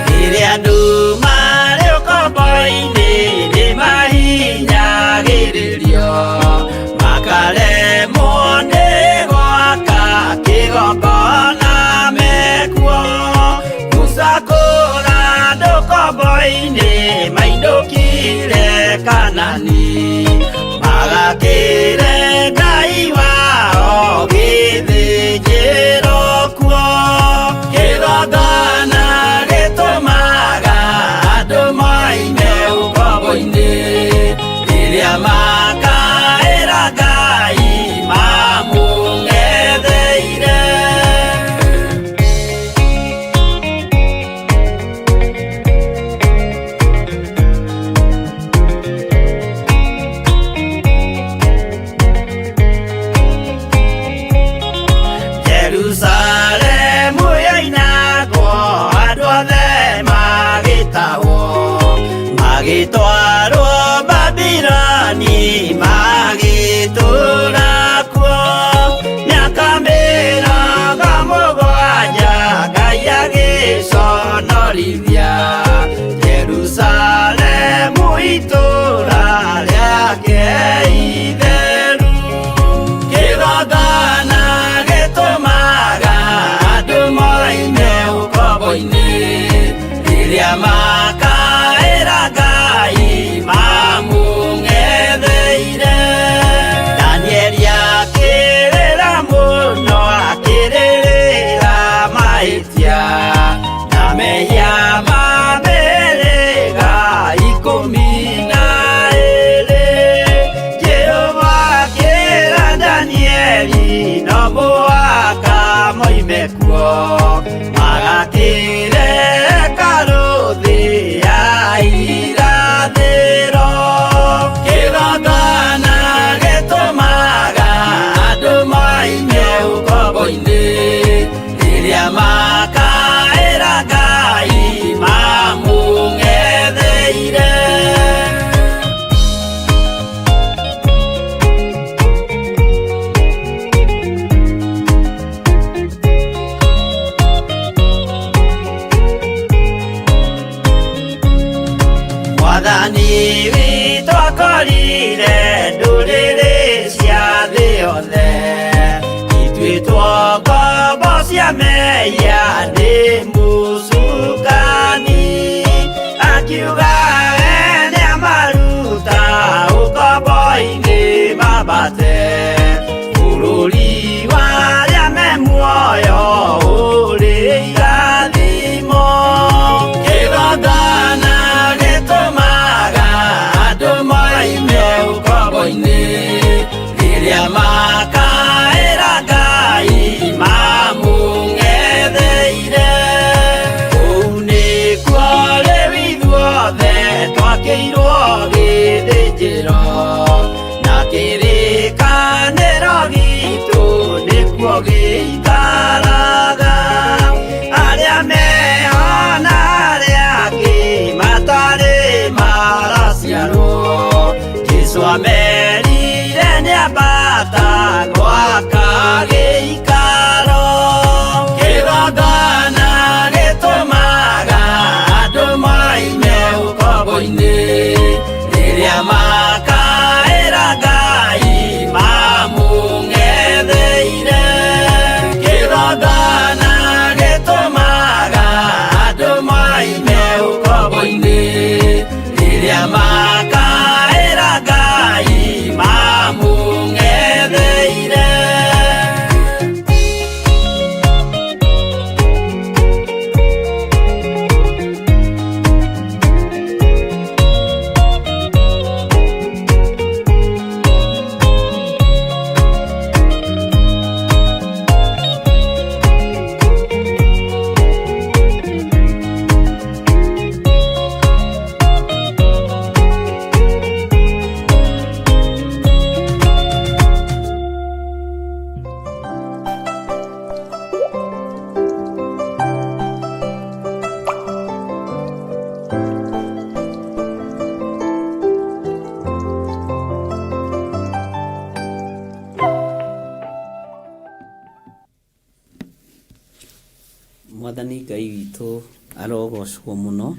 Rĩrĩa andũ marĩ ũkombo-inĩ nĩmahinyagĩrĩrio, makaremwo nĩ gwaka kĩgongona mekuo. Musa kũra andũ ũkombo-inĩ mainũkire Kanani, magakĩre Ngai wao gĩthĩnjĩro kuo. Kĩgongona gĩtũmaga andũ moime ũkombo-inĩ rĩrĩa makaĩra Ngai mamũng'etheire. Jerusalemu yoinagwo andũ othe magĩtahwo, magĩtwarwo Babiloni magĩtũũra kuo. Mĩaka mĩrongo mũgwanja Ngai agĩconorithia Jerusalemu itũũra rĩake itheru. Kĩgongona gĩtũmaga moime kuo magakĩre karũthĩ ya irathĩro kĩgongona gĩtũmaga andũ moime ũkombo-inĩ rĩrĩa makaĩra Ngai mamũng'etheire. Mwathani witũ akorire ndũrĩrĩ cia thĩ yothe ituĩtwo ngombo cia mehia nĩ mũcukani akiuga we nĩamaruta ũkombo-inĩ mambate bũrũri wa arĩa me muoyo ũrĩ irathimo kĩgongona gĩtũmaga andũ moime ũkombo-inĩ rĩrĩa makaĩra Ngai mamũng'etheire kũu nĩkuo rĩu ithuothe twakĩirwo gĩthĩnjĩro na kĩrĩkanĩro gitũ nĩkuo gĩikaraga arĩa meho na arĩa angĩ matarĩ maraciarwo Jesũ amerire nĩambata gwaka gĩikaro kĩgongona gĩtũmaga andũ moime ũkombo-inĩ rĩrĩa makaĩra Ngai mamũng'etheire kĩgongona gĩtũmaga andũ moime ũkombo-inĩ rĩrĩa makaĩra Ngai mamũng'etheire. Mwathani Ngai witũ arogocwo mũno,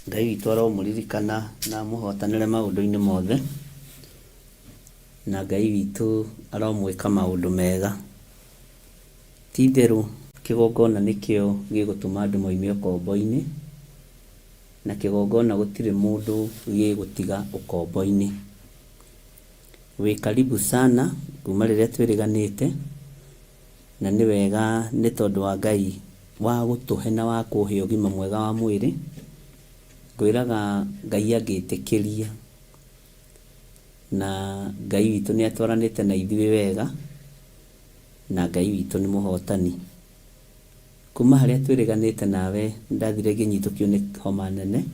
Ngai witũ aromũririkana na amũhotanĩre maũndũ-inĩ mothe, na Ngai witũ aromwĩka maũndũ mega. Ti itherũ kĩgongona nĩkĩo gĩgũtũma andũ moime ũkombo-inĩ, na kĩgongona gũtirĩ mũndũ gĩgũtiga ũkombo-inĩ. Wĩ karibu sana kuma rĩrĩa twĩrĩganĩte, na nĩ wega nĩ tondũ wa Ngai wa gũtũhe na wa kũhe ũgima mwega wa mwĩrĩ, ngwĩraga Ngai angĩtĩkĩria na Ngai witũ nĩ atwaranĩte na ithuĩ wega, na Ngai witũ nĩ mũhotani. Kuma harĩa twĩrĩganĩte nawe nĩndathire ngĩnyitũkio nĩ homa nene,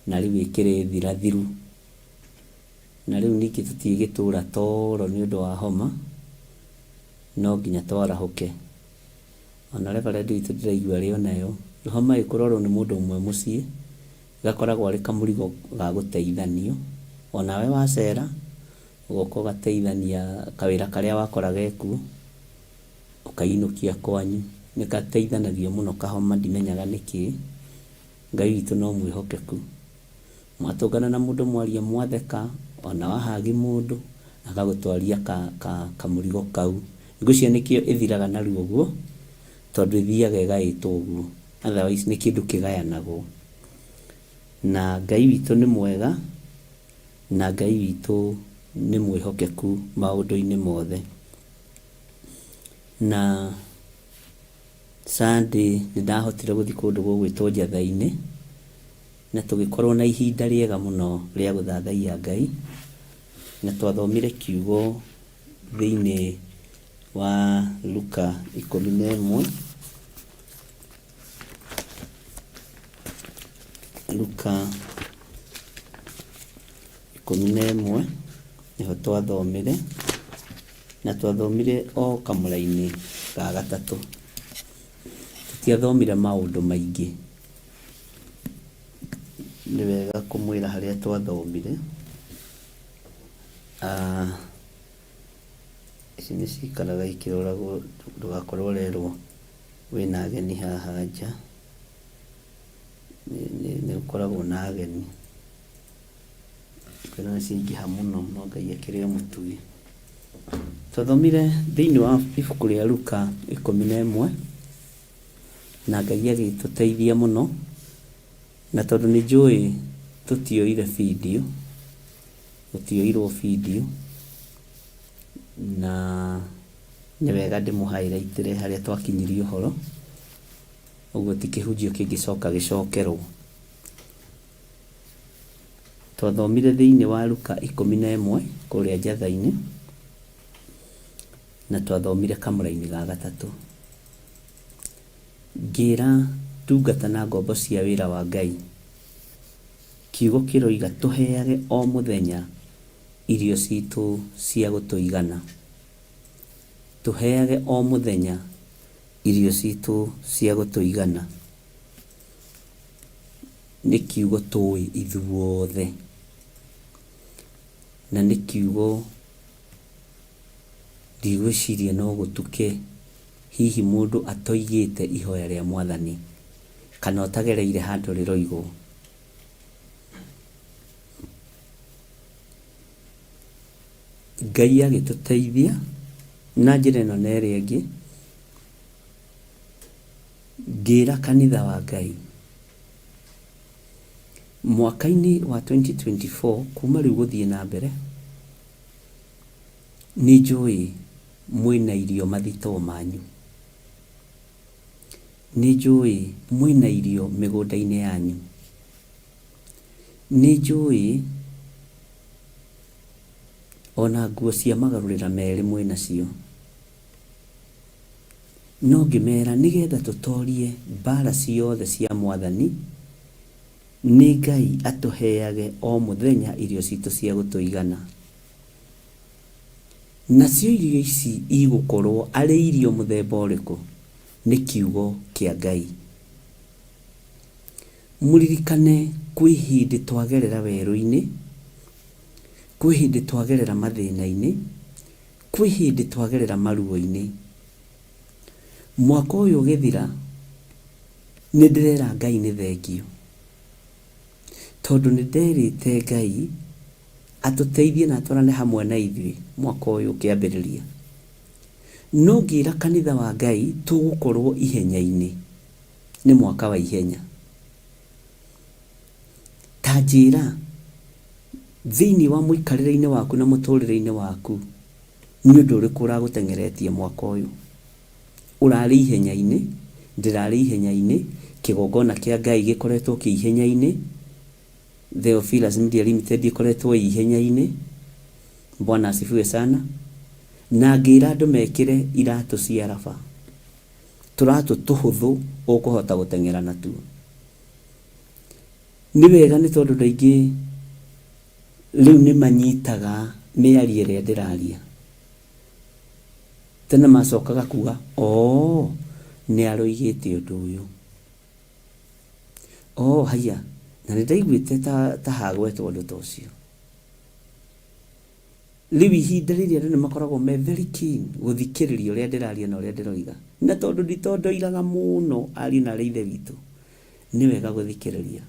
na rĩu ĩkĩrĩ thirathiru. Na rĩu ningĩ tũtigĩtũra toro nĩ ũndũ wa homa, no nginya twarahũke. Ona reverend witũ ndĩraigua arĩ onayo, homa ĩkũrwarwo nĩ mũndũ ũmwe mũciĩ, gakoragwo arĩ kamũrigo ga gũteithanio. Onawe wacera, ũgoka ũgateithania kawĩra karĩa wakora gekuo, ũkainũkia kwanyu. Nĩ gateithanagio mũno kahoma ndimenyaga nĩkĩ, Ngai witũ no mwĩhokeku. Mwatũngana na mũndũ mwaria mwatheka, ona wahagi mũndũ, agagũtwaria kamũrigo kau. Ngwĩciria nĩkĩo ĩthiraga narua ũguo, tondũ ĩthiaga ĩgaĩtwo ũguo. Otherwise nĩ kĩndũ kĩgayanagwo. Na Ngai witũ nĩ mwega, na Ngai witũ nĩ mwĩhokeku maũndũ-inĩ mothe. Na Sunday nĩ ndahotire gũthiĩ kũndũ gũgwĩtwo Njatha-inĩ, na tũgĩkorwo na ihinda rĩega mũno rĩa gũthathaiya Ngai, na twathomire kiugo thĩinĩ wa Luka 11. Luka 11 nĩho twathomire, na twathomire o kamũra-inĩ ga gatatũ. Tũtiathomire maũndũ maingĩ. Nĩ wega kũmwĩra harĩa twathomire. Ah, ici nĩ cikaraga ikĩroragwo ndũgakorwo ũrerwo wĩna ageni haha nja. Nĩ ũkoragwo na ageni. Kwĩna nĩ ciaingĩha mũno no Ngai akĩrĩ o mũtugi. Twathomire thĩinĩ wa ibuku rĩa Luka 11 na Ngai agĩtũteithia mũno, na tondũ nĩ njũĩ tũtioire bindiũ, gũtioirwo bindiũ, na nĩ wega ndĩmũ highlight ĩre harĩa twakinyirie ũhoro, ũguo ti kĩhunjio kĩngĩcoka gĩcokerwo. Twathomire thĩinĩ wa Luka 11 kũrĩa njatha-inĩ, na twathomire kamũra-inĩ ga gatatũ. Ngĩra ndungata na ngombo cia wĩra wa Ngai, kiugo kĩroiga tũheage o mũthenya irio citũ cia gũtũigana. Tũheage o mũthenya irio citũ cia gũtũigana. Nĩ kiugo tũĩ ithuothe, na nĩ kiugo ndigwĩciria no gũtuke hihi mũndũ atoigĩte ihoya rĩa Mwathani, kana ũtagereire handũ rĩroigwo. Ngai agĩtũteithia na njĩra ĩno na ĩrĩa ĩngĩ, ngĩra kanitha wa Ngai, mwaka-inĩ wa 2024 kuma rĩu gũthiĩ na mbere, nĩ njũĩ mwĩna irio mathitoo manyu. Nĩ njũĩ mwĩna irio mĩgũnda-inĩ yanyu. Nĩ njũĩ ona nguo cia magarũrĩra merĩ mwĩnacio. No ngĩmera nĩgetha tũtorie mbara ciothe cia Mwathani, nĩ Ngai atũheage o mũthenya irio citũ cia gũtũigana. Nacio irio ici igũkorwo arĩ irio mũthemba ũrĩkũ? Nĩ kiugo kĩa Ngai. Mũririkane kwĩ hĩndĩ twagerera werũ-inĩ, kwĩ hĩndĩ twagerera mathĩna-inĩ, kwĩ hĩndĩ twagerera maruo-inĩ. Mwaka ũyũ ũgĩthira, nĩ ndĩrera Ngai nĩ thengiũ. Tondũ nĩ nderĩte Ngai atũteithie na atwarane hamwe na ithuĩ mwaka ũyũ ũkĩambĩrĩria. No ngĩra kanitha wa Ngai tũgũkorwo ihenya-inĩ. Nĩ mwaka wa ihenya. Ta njĩra, thĩinĩ wa mũikarĩre-inĩ waku na mũtũrĩre-inĩ waku, nĩ ũndũ ũrĩkũ ũragũteng'eretie mwaka ũyũ? Ũrarĩ ihenya-inĩ, ndĩrarĩ ihenya-inĩ, kĩgongona kĩa Ngai gĩkoretwo kĩ ihenya-inĩ, Theophilus Media Limited ĩkoretwo ĩ ihenya-inĩ, Bwana asifiwe sana, na ngĩra andũ mekĩre iratũ cia raba, tũratũ tũhũthũ ũkũhota gũteng'era natuo. Nĩ wega nĩ tondũ andũ aingĩ rĩu nĩ manyitaga mĩario ĩrĩa ndĩraria. Tene macokaga kuga oo nĩ aroigĩte ũndũ ũyũ. Oo haiya na nĩ ndaiguĩte ta hagwetwo ũndũ ta ũcio. Rĩu ihinda rĩrĩ andũ nĩ makoragwo me very keen gũthikĩrĩria ũrĩa ndĩraria na ũrĩa ndĩroiga. Na tondũ nditondoiraga mũno ariũ na aarĩ a Ithe witũ, nĩ wega gũthikĩrĩria.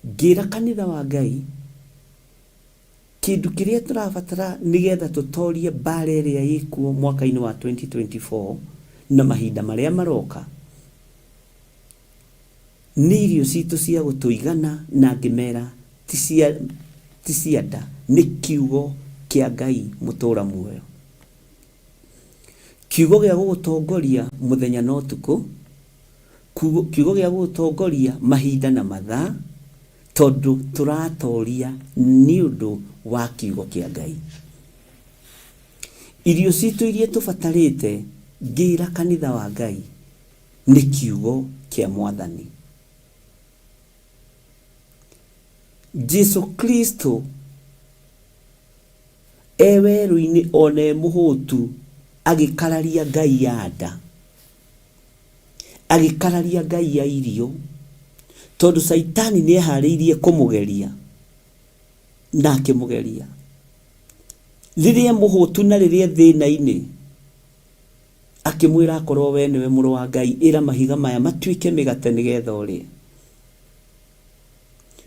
Ngĩra kanitha wa Ngai, kĩndũ kĩrĩa tũrabatara nĩgetha tũtorie mbara ĩrĩa ĩkuo mwaka-inĩ wa 2024 na mahinda marĩa maroka, nĩ irio citũ cia gũtũigana na ngĩmera ti cia, ti cia nda, nĩ kiugo kĩa Ngai mũtũra muoyo. Kiugo gĩa gũgũtongoria mũthenya na ũtukũ, kiugo gĩa gũgũtongoria mahinda na mathaa, tondũ tũratoria nĩ ũndũ wa kiugo kĩa Ngai. Irio citũ iria tũbatarĩte ngĩra kanitha wa Ngai nĩ kiugo kĩa Mwathani. Jesu Kristo e werũ-inĩ ona e mũhũtu agĩkararia Ngai ya nda, agĩkararia Ngai ya irio, tondũ Caitani nĩ eharĩirie kũmũgeria na akĩmũgeria. Rĩrĩa e mũhũtu na rĩrĩa e thĩna-inĩ, akĩmwĩra akorwo we nĩwe mũrũ wa Ngai, ĩra mahiga maya matuĩke mĩgate nĩgetha ũrĩe.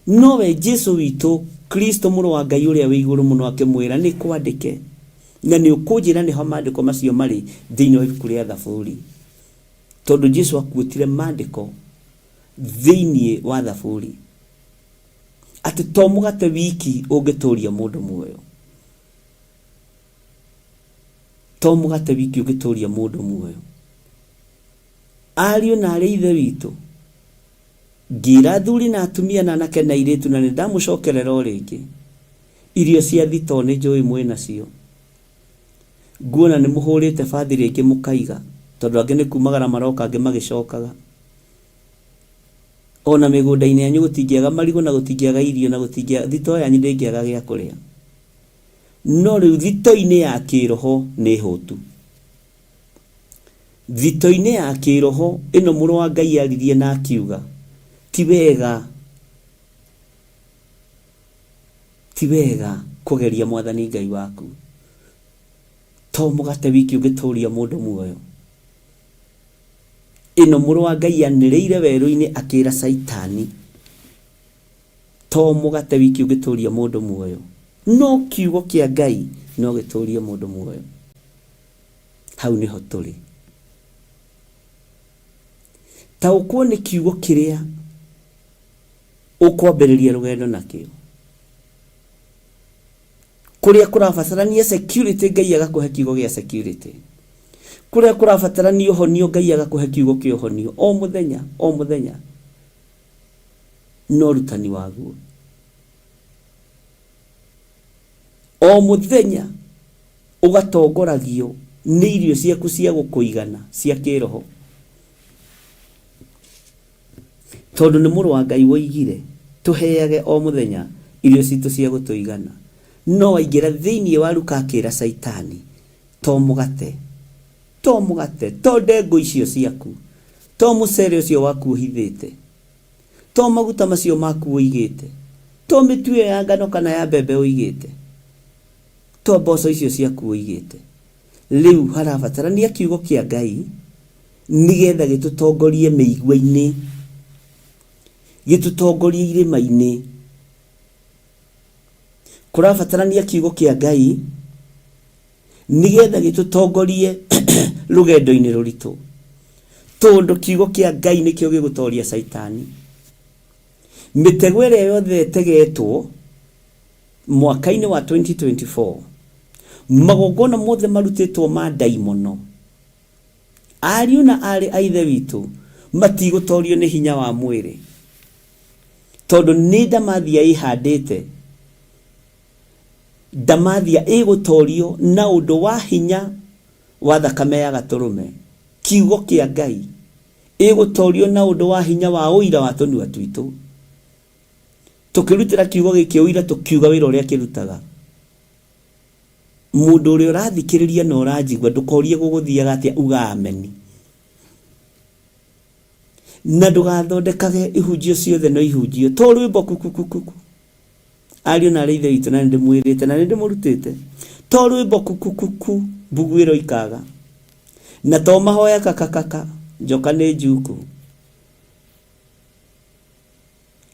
Nowe Jesu witũ, Kristo mũrũ wa Ngai ũrĩa wĩ igũrũ mũno akĩmwĩra, nĩ kwandĩke. Na nĩ ũkũnjĩra nĩho maandĩko macio marĩ thĩinĩ wa ibuku rĩa Thaburi. Tondũ Jesu akuĩtire maandĩko thĩinĩ wa Thaburi. Atĩ to mũgate wiki ũngĩtũria mũndũ muoyo. To mũgate wiki ũngĩtũria mũndũ muoyo. Ariũ na arĩ ithe witũ, ngĩra athuri na atumia na anake na airĩtu na nĩ ndamũcokerera o rĩngĩ. Irio cia thitoo nĩ njũĩ mwĩ nacio. Nguona nĩ mũhũrĩte bathi rĩngĩ mũkaiga, tondũ angĩ nĩ kumagara maroka angĩ magĩcokaga. Ona mĩgũnda-inĩ yanyu gũtingĩaga marigũ na gũtingĩaga irio na gũtingĩaga, thitoo yanyu ndĩngĩaga gĩa kũrĩa. No rĩu thitoo-inĩ ya kĩroho nĩ hũtu. Thitoo-inĩ ya kĩroho ĩno mũrũ wa Ngai aririe na akiuga, ti wega, ti wega kũgeria Mwathani Ngai waku. To mũgate wiki ũngĩtũria mũndũ muoyo. Ĩno mũrũ wa Ngai anĩrĩire werũ-inĩ akĩra Caitani, to mũgate wiki ũngĩtũria mũndũ muoyo, no kiugo kĩa Ngai no gĩtũrie mũndũ muoyo. Hau nĩho tũrĩ. Taũkwo nĩ kiugo kĩrĩa ũkwambĩrĩria rũgendo nakĩo. Kũrĩa kũrabatarania security Ngai agakũhe kiugo gĩa security. Kũrĩa kũrabatarania ũhonio Ngai agakũhe kiugo kĩa ũhonio. O mũthenya, o mũthenya. No ũrutani waguo. O mũthenya ũgatongoragio nĩ irio ciaku cia gũkũigana cia kĩroho. Tondũ nĩ mũrũ wa Ngai woigire tũheage o mũthenya irio citũ cia gũtũigana. No aingĩra thĩinĩ wa Luka akĩra Caitani, to mũgate, to mũgate, to ndengũ icio ciaku, to mũcere ũcio waku ũhithĩte, to maguta macio maku ũigĩte, to mĩtu ĩyo ya ngano kana ya mbembe ũigĩte, to mboco icio ciaku ũigĩte. Rĩu harabatarania kiugo kĩa Ngai nĩgetha gĩtũtongorie mĩigua-inĩ, gĩtũtongorie irĩma-inĩ. Kũrabatarania kiugo kĩa Ngai nĩgetha gĩtũtongorie rũgendo-inĩ rũritũ, tondũ kiugo kĩa Ngai nĩkĩo gĩgũtoria Caitani. Mĩtego ĩrĩa yothe ĩtegetwo mwaka-inĩ wa 2024, magongona mothe marutĩtwo ma ndaimono, Ariũ na aarĩ a Ithe witũ matigũtoorio nĩ hinya wa mwĩrĩ, tondũ nĩ ndamathia ĩhandĩte. Ndamathia ĩgũtoorio na ũndũ wa hinya wa thakame ya Gatũrũme, kiugo kĩa Ngai. Ĩgũtoorio na ũndũ wa hinya wa ũira wa tũnua twitũ, tũkĩrutĩra kiugo gĩkĩ ũira tũkiuga wĩra ũrĩa kĩrutaga. Mũndũ ũrĩa ũrathikĩrĩria na ũranjigua ndũkorie gũgũthiaga atĩa, uga ameni. Na ndũgathondekage ihunjio ciothe no ihunjio to rwĩmbo kukukukuku. Ariũ na arĩ ithe witũ na nĩndĩmwĩrĩte na nĩndĩmũrutĩte to rwĩmbo kukukuku mbugu ĩroikaga na to mahoya kakakaka njoka nĩ njuku.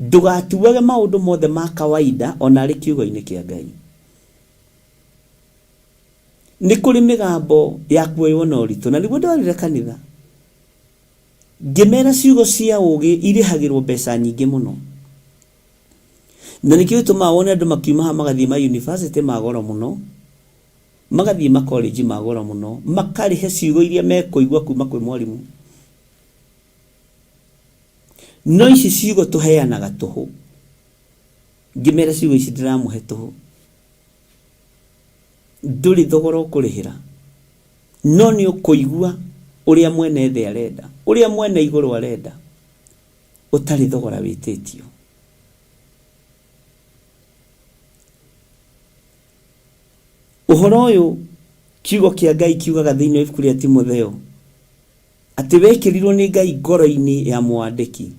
Ndũgatuage maũndũ mothe ma kawaida ona arĩ kiugo-inĩ kĩa Ngai. Nĩ kũrĩ mĩgambo ya kuoywo na ũritũ na nĩguo ndwarire kanitha. Ngĩmera ciugo cia ũũgĩ irĩhagĩrwo mbeca nyingĩ mũno. Na nĩkĩo gĩtũmaga wone andũ makiuma haha magathiĩ ma university ma goro mũno, magathiĩ ma college ma goro mũno, makarĩhe ciugo iria mekũigua kuma kwĩ mwarimũ. No ici ciugo tũheanaga tũhũ. Ngĩmera ciugo ici ndĩramũhe tũhũ. Ndũrĩ thogora ũkũrĩhĩra. No nĩ ũkũigua ũrĩa mwene thĩ arenda, ũrĩa mwene igũrũ arenda, ũtarĩ thogora wĩtĩtio. Ũhoro ũyũ kiugo kĩa Ngai kiugaga thĩinĩ wa ibuku rĩa Timotheo atĩ wekĩrirwo nĩ Ngai ngoro-inĩ ya mwandĩki.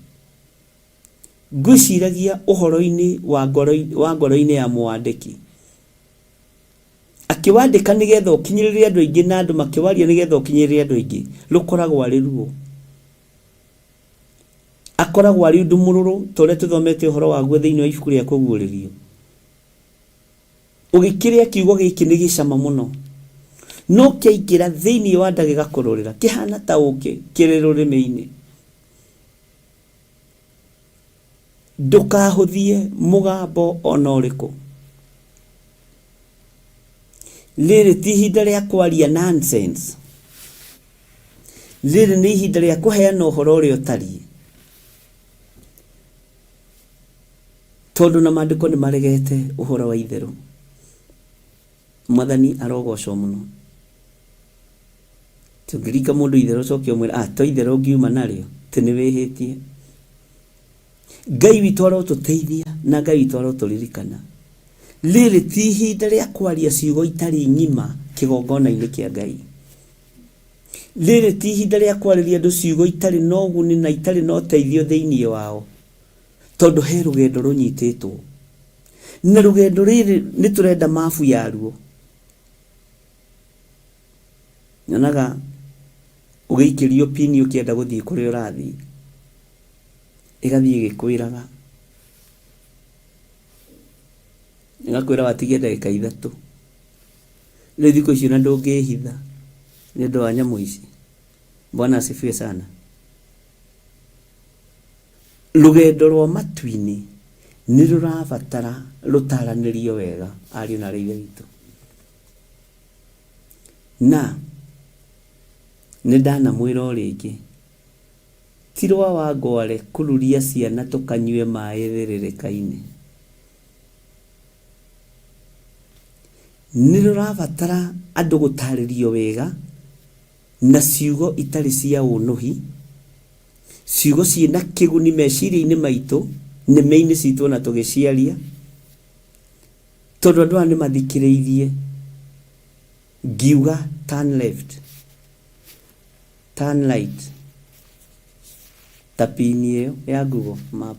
Ngwĩciragia ũhoro-inĩ wa ngoro wa ngoro-inĩ ya mwandĩki. Akĩwandĩka nĩgetha ũkinyĩrĩre andũ aingĩ na andũ makĩwaria nĩgetha ũkinyĩrĩre andũ aingĩ, rũkoragwo arĩ ruo. Akoragwo arĩ ũndũ mũrũrũ ta ũrĩa tũthomete ũhoro waguo thĩinĩ wa ibuku rĩa Kũguũrĩrio. Ũgĩkĩrĩa kiugo gĩkĩ nĩ gĩcama mũno. No kĩaingĩra thĩinĩ wa nda gĩgakũrũrĩra, kĩhana ta ũkĩ kĩrĩ rũrĩmĩ-inĩ. Ndũkahũthie mũgambo o na ũrĩkũ. Rĩrĩ ti ihinda rĩa kwaria nonsense. Rĩrĩ nĩ ihinda rĩa kũheana ũhoro ũrĩa ũtariĩ. Tondũ na maandĩko nĩ maregete ũhoro wa itherũ. Mwathani arogocwo mũno. Tũngĩringa mũndũ itherũ ũcoke ũmwĩre, ah, to itherũ ũngiuma narĩo, atĩ nĩ wĩhĩtie. Ngai witũ arotũteithia na Ngai witũ arotũririkana. Rĩrĩ ti ihinda rĩa kwaria ciugo itarĩ ng'ima kĩgongona-inĩ kĩa Ngai. Rĩrĩ ti ihinda rĩa kwarĩria andũ ciugo itarĩ na ũguni na itarĩ na ũteithio thĩinĩ wao, tondũ he rũgendo rũnyitĩtwo. Na rũgendo rĩrĩ nĩ tũrenda mabu yaruo. Nyonaga ũgĩikĩrio pini ũkĩenda gũthiĩ kũrĩa ũrathiĩ, ĩgathiĩ ĩgĩkwĩraga, ĩgakwĩra watigia ndagĩka ithatũ. Rĩu thikũ ici ona ndũngĩhitha nĩ ũndũ wa nyamũ ici. Bwana asifiwe sana. Rũgendo rwa matu-inĩ nĩ rũrabatara rũtaranĩrio wega ariũ na aarĩ a Ithe witũ. Na nĩ ndanamwĩra o rĩngĩ, ti rwa Wangware kũruria ciana tũkanyue maĩ thĩrĩrĩka-inĩ. Nĩ rũrabatara andũ gũtarĩrio wega na ciugo itarĩ cia ũnũhi, ciugo ciĩna kĩguni meciria-inĩ maitũ, nĩmĩ-inĩ citũ ona tũgĩciaria, tondũ andũ aya nĩ mathikĩrĩirie ngiuga turn left, turn right, ta pini ĩyo ya Google Map.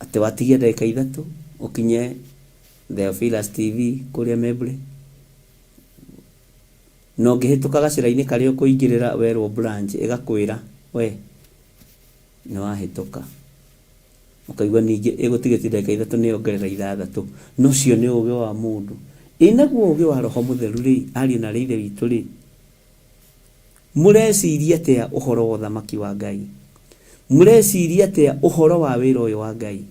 Atĩ watigia ndagĩka ithatũ ũkinye Theophilus TV kũrĩa Membley. Na ũngĩhĩtũka gacĩra-inĩ karĩa ũkũingĩrĩra werwo branch ĩgakwĩra we nĩ wahĩtũka. Ũkaigua ningĩ ĩgũtigĩtie ndagĩka ithatũ nĩ yongerera ithathatũ. Na ũcio nĩ ũgĩ wa mũndũ. Ĩ naguo ũgĩ wa Roho Mũtheru rĩ, ariũ na aarĩ a Ithe witũ rĩ, Mũreciria atĩa ũhoro wa ũthamaki wa Ngai? Mũreciria atĩa ũhoro wa wĩra ũyũ wa Ngai?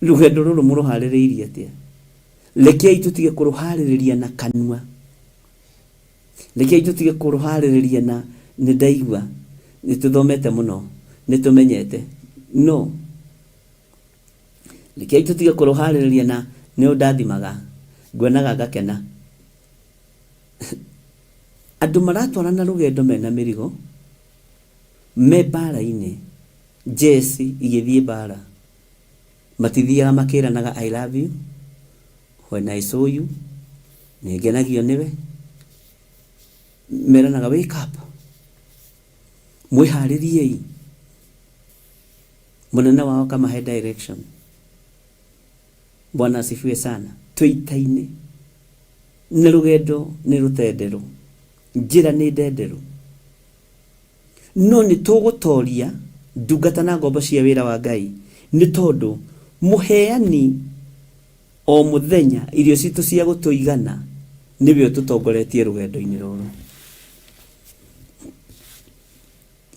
Rũgendo rũrũ mũrũharĩrĩirie atĩa? Rekei tũtige kũrũharĩrĩria na kanua. Rekei tũtige kũrũharĩrĩria na nĩ ndaigua, nĩ tũthomete mũno, nĩ tũmenyete. No. Rekei tũtige kũrũharĩrĩria na nĩ ũndathimaga, nguonaga ngakena. Andũ maratwarana rũgendo mena mĩrigo, me mbara-inĩ, njeci igĩthiĩ mbara, matithiaga makĩranaga I love you, when I saw you, nĩ ngenagio nĩwe, meranaga wake up, mwĩharĩriei. Mũnene wao akamahe direction. Bwana asifiwe sana. Twĩ ita-inĩ na rũgendo nĩ rũtenderũ, njĩra nĩ ndenderũ, no nĩ tũgũtoria ndungata na ngombo cia wĩra wa Ngai nĩ tondũ mũheani o mũthenya irio citũ cia gũtũigana nĩwe ũtũtongoretie rũgendo-inĩ rũrũ.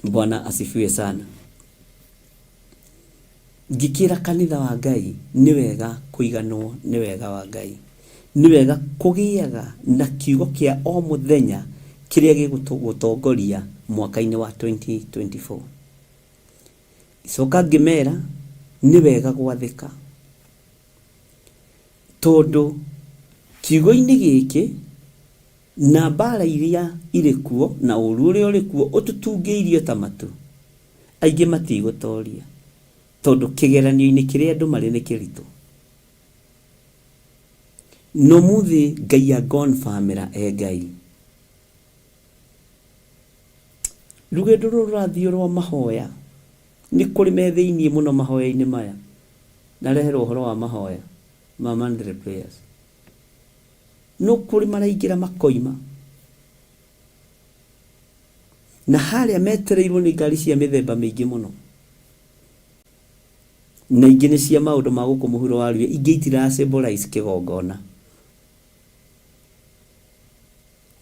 Bwana asifiwe sana. Ngĩkĩra kanitha wa Ngai nĩ wega kũiganwo nĩ wega wa Ngai. Nĩ wega kũgĩaga na kiugo kĩa o mũthenya kĩrĩa gĩgũgũtongoria mwaka-inĩ wa 2024. Ngĩcoka ngĩmera nĩ wega gwathĩka. Tondũ kiugo-inĩ gĩkĩ na mbara iria irĩ kuo na ũru ũrĩa ũrĩ kuo ũtũtungĩirio ta matu, aingĩ matigũtoria tondũ kĩgeranio-inĩ kĩrĩa andũ marĩ nĩ kĩritũ. Na ũmũthĩ Ngai a confirm e Ngai. Rũgendo rũrũ rũrathiĩ rwa mahoya, nĩ kũrĩ me thĩiniĩ mũno mahoya-inĩ maya. Ndareherwo ũhoro wa mahoya ma monthly prayers. No kũrĩ maraingĩra makoima. Na harĩa metereirwo nĩ ngari cia mĩthemba mĩingĩ mũno. Na ingĩ nĩ cia maũndũ ma gũkũ mũhuro wa riũa, ingĩ itira symbolize kĩgongona.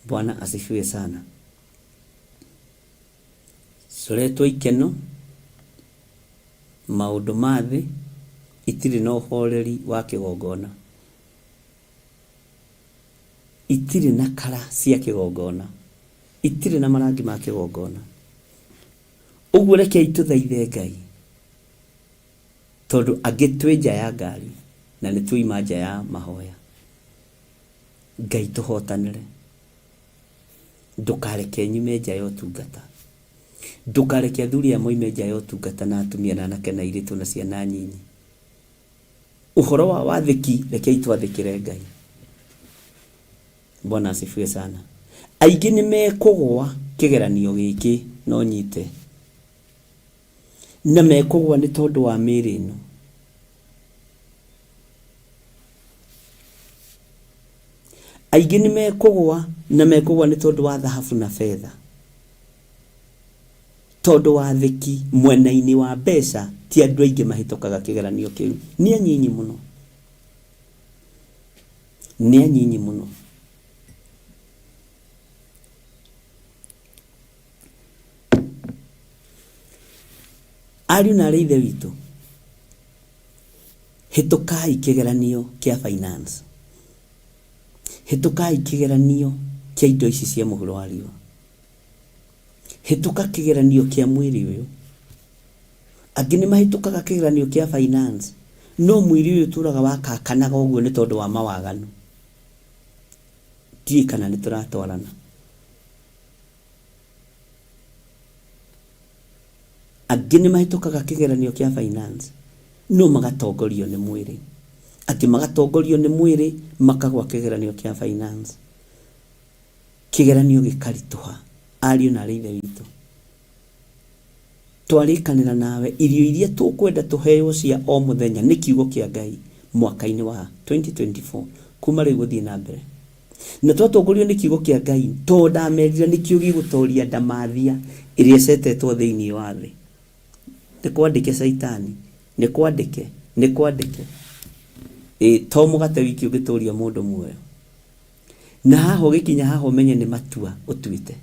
Bwana asifiwe sana. Coretwo ikeno, maũndũ ma thĩ, itirĩ na ũhoreri wa kĩgongona. Itirĩ na kara cia kĩgongona. Itirĩ na marangi ma kĩgongona. Ũguo rekei tũthaithe Ngai, tondũ angĩ twĩ nja ya ngari na nĩ tuoima nja ya mahoya. Ngai tũhotanĩre. Ndũkareke nyume nja ya ũtungata. Ndũkareke athuri aya moime nja ya ũtungata na atumia na anake na airĩtu na ciana nyinyi. Ũhoro wa wathĩki rekei twathĩkĩre Ngai. Bwana asifiwe sana. Aingĩ nĩ mekũgũa kĩgeranio gĩkĩ no nyite. Na mekũgũa nĩ tondũ wa mĩĩrĩ ĩno. Aingĩ nĩ mekũgũa na mekũgũa nĩ tondũ wa thahabu na betha. Tondũ wathĩki mwena-inĩ wa mbeca ti andũ aingĩ mahĩtũkaga kĩgeranio kĩu. Nĩ anyinyi mũno. Nĩ anyinyi mũno. Ariũ na arĩ ithe witũ, hĩtũkai kĩgeranio kĩa finance. Hĩtũkai kĩgeranio kĩa indo ici cia mũhuro wa riũa. Hĩtũka kĩgeranio kĩa mwĩrĩ ũyũ. Angĩ nĩ mahĩtũkaga kĩgeranio kĩa finance, no mwĩrĩ ũyũ ũtũraga wakakanaga ũguo nĩ tondũ wa mawaganu. Ndiũĩ kana nĩ tũratwarana. Angĩ nĩ mahĩtũkaga kĩgeranio kĩa finance, no magatongorio nĩ mwĩrĩ. Angĩ magatongorio nĩ mwĩrĩ makagwa kĩgeranio kĩa finance. Kĩgeranio gĩkaritũha. Ariũ na arĩ ithe witũ, twarĩkanĩra nawe irio iria tũkwenda tũheo cia o mũthenya nĩ kiugo kĩa Ngai mwaka-inĩ wa 2024 kuma rĩu gũthiĩ na mbere. Na twatongorio nĩ kiugo kĩa Ngai tondũ ndamerire nĩkĩo gĩgũtoria ndamathia ĩrĩa ĩcetetwo thĩinĩ wa thĩ. Nĩ kwandĩke caitani, nĩ kwandĩke, nĩ kwandĩke. Ĩ to mũgate wiki ũngĩtũria mũndũ muoyo. Na haha ũgĩkinya haha ũmenye nĩ matua ũtuĩte.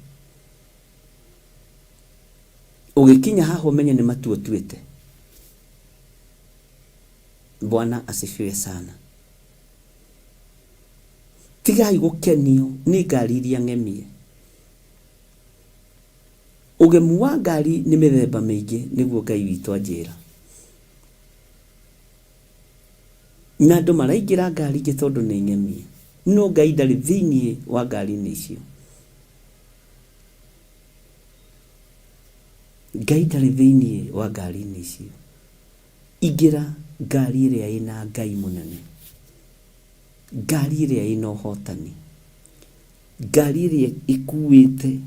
Ũgĩkinya haha ũmenye nĩ matua ũtuĩte. Bwana asifiwe sana. Tigai gũkenio nĩ ngari iria ng'emie. Ũgemu wa ngari nĩ mĩthemba mĩingĩ nĩguo Ngai witũ anjĩra. Na andũ maraingĩra ngari ingĩ tondũ nĩ ng'emie. No Ngai ndarĩ thĩiniĩ wa ngari-inĩ icio. Ngai ndarĩ thĩiniĩ wa ngari-inĩ icio. Ingĩra ngari ĩrĩa ĩna Ngai mũnene. Ngari ĩrĩa ĩna ũhotani. Ngari ĩrĩa ĩkuĩte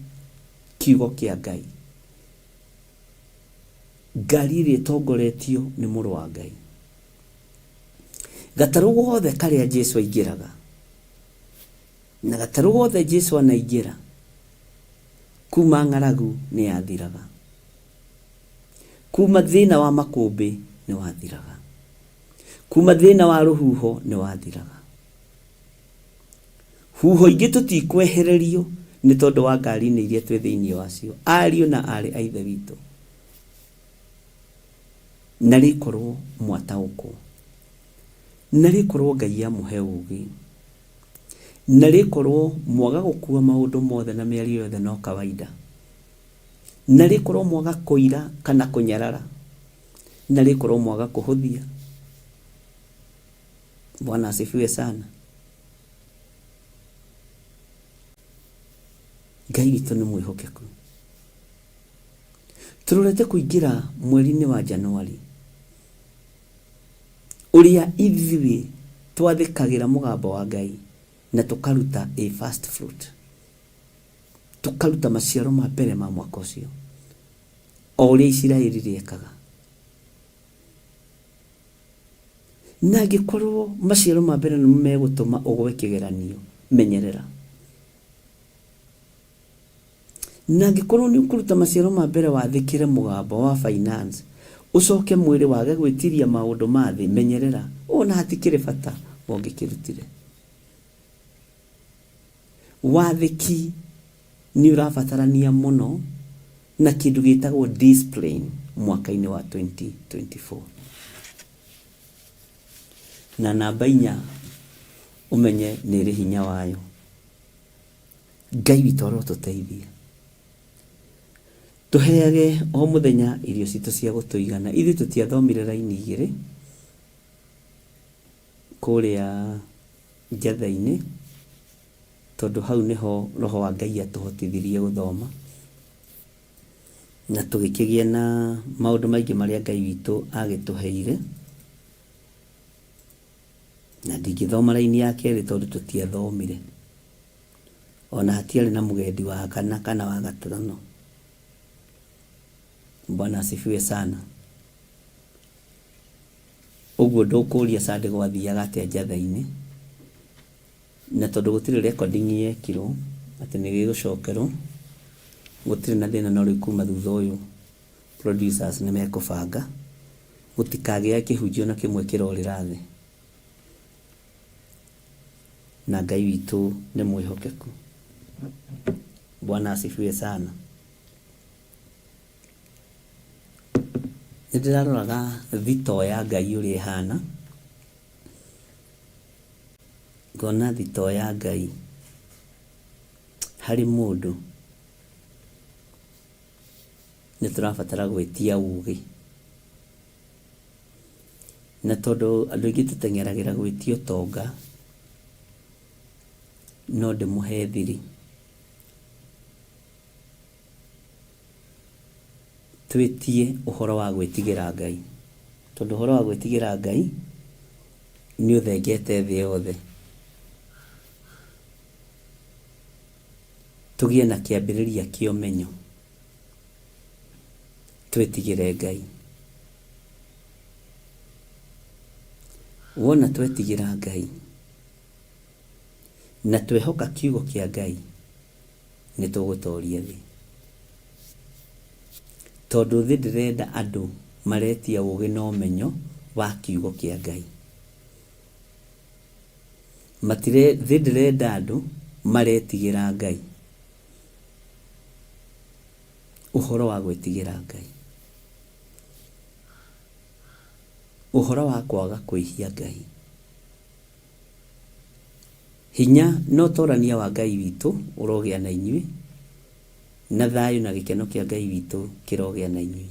kiugo kĩa Ngai. Ngari ĩrĩa ĩtongoretio nĩ mũrũ wa Ngai. Gatarũ gothe karĩa Jesu aingĩraga, na gatarũ gothe Jesu anaingĩra, kuma ng'aragu nĩ yathiraga. Kuma thĩna wa makũmbĩ nĩ wathiraga. Kuma thĩna wa rũhuho nĩ wathiraga. Huho ingĩ tũtikwehererio nĩ tondũ wa ngari-inĩ iria twĩ thĩinĩ wacio, ariũ na aarĩ a Ithe witũ. Na rĩkorwo mwataũkwo, na rĩkorwo Ngai amũhe ũũgĩ, na rĩkorwo mwaga gũkua maũndũ mothe na mĩario yothe no kawaida, na rĩkorwo mwaga kũira kana kũnyarara, na rĩkorwo mwaga kũhũthia. Bwana asifiwe sana. Ngai witũ nĩ mwĩhokeku. Tũrorete kũingĩra mweri-inĩ wa Januari ũrĩa ithuĩ twathĩkagĩra mũgambo wa Ngai na tũkaruta a first fruit, tũkaruta maciaro ma mbere ma mwaka ũcio, o ũrĩa Isiraeli rĩekaga. Na angĩkorwo maciaro ma mbere nĩmo megũtũma ũgwe kĩgeranio, menyerera. Na angĩkorwo nĩ ũkũruta maciaro ma mbere wathĩkĩre mũgambo wa finance, ũcoke mwĩrĩ wage gwĩtiria maũndũ ma thĩ, menyerera. Ona hatikĩrĩ bata ũngĩkĩrutire. Wathĩki nĩ ũrabatarania mũno na kĩndũ gĩtagwo discipline mwaka-inĩ wa 2024. Na namba inya ũmenye nĩ ĩrĩ hinya wayo. Ngai witũ arotũteithia. Tũheage o mũthenya irio citũ cia gũtũigana. Ithuĩ tũtiathomire raini igĩrĩ kũrĩa njatha-inĩ, tondũ hau nĩho Roho wa Ngai atũhotithirie gũthoma, na tũgĩkĩgĩa na maũndũ maingĩ marĩa Ngai witũ agĩtũheire. Na ndingĩthoma raini ya kerĩ tondũ tũtiathomire. Ona hatiarĩ na mũgendi wa kana kana wa gatano. Bwana asifiwe sana. Ũguo ndũkũria Sunday gwathiaga atĩa njatha-inĩ, na tondũ gũtirĩ recording yekirwo atĩ nĩ gĩgũcokerwo, gũtirĩ na thĩna no rĩu kuma thutha ũyũ producers nĩ mekũbanga gũtikagĩa kĩhunjio na kĩmwe kĩrorĩra thĩ. Na Ngai witũ nĩ mwĩhokeku. Bwana asifiwe sana. Nĩ ndĩraroraga thitoo ya Ngai ũrĩa ĩhana, ngona thitoo ya Ngai harĩ mũndũ nĩ tũrabatara gwĩtia ũgĩ. Na tondũ andũ aingĩ tũteng'eragĩra gwĩtia ũtonga, no ndĩmũhe thiri. Twĩtie ũhoro wa gwĩtigĩra Ngai, tondũ ũhoro wa gwĩtigĩra Ngai nĩ ũthengete thĩ yothe. Tũgĩe na kĩambĩrĩria kĩa ũmenyo, twĩtigĩre Ngai. Wona twetigĩra Ngai na twehoka kiugo kĩa Ngai, nĩ tũgũtoria thĩ. Tondũ thĩ ndĩrenda andũ maretia ũgĩ na ũmenyo wa kiugo kĩa Ngai. Matire, thĩ ndĩrenda andũ maretigĩra Ngai. Ũhoro wa gwĩtigĩra Ngai. Ũhoro wa kwaga kwĩhia Ngai. Hinya na ũtorania wa Ngai witũ ũrogĩa na inyuĩ, na thayũ na gĩkeno kĩa Ngai witũ kĩrogĩa na inyuĩ.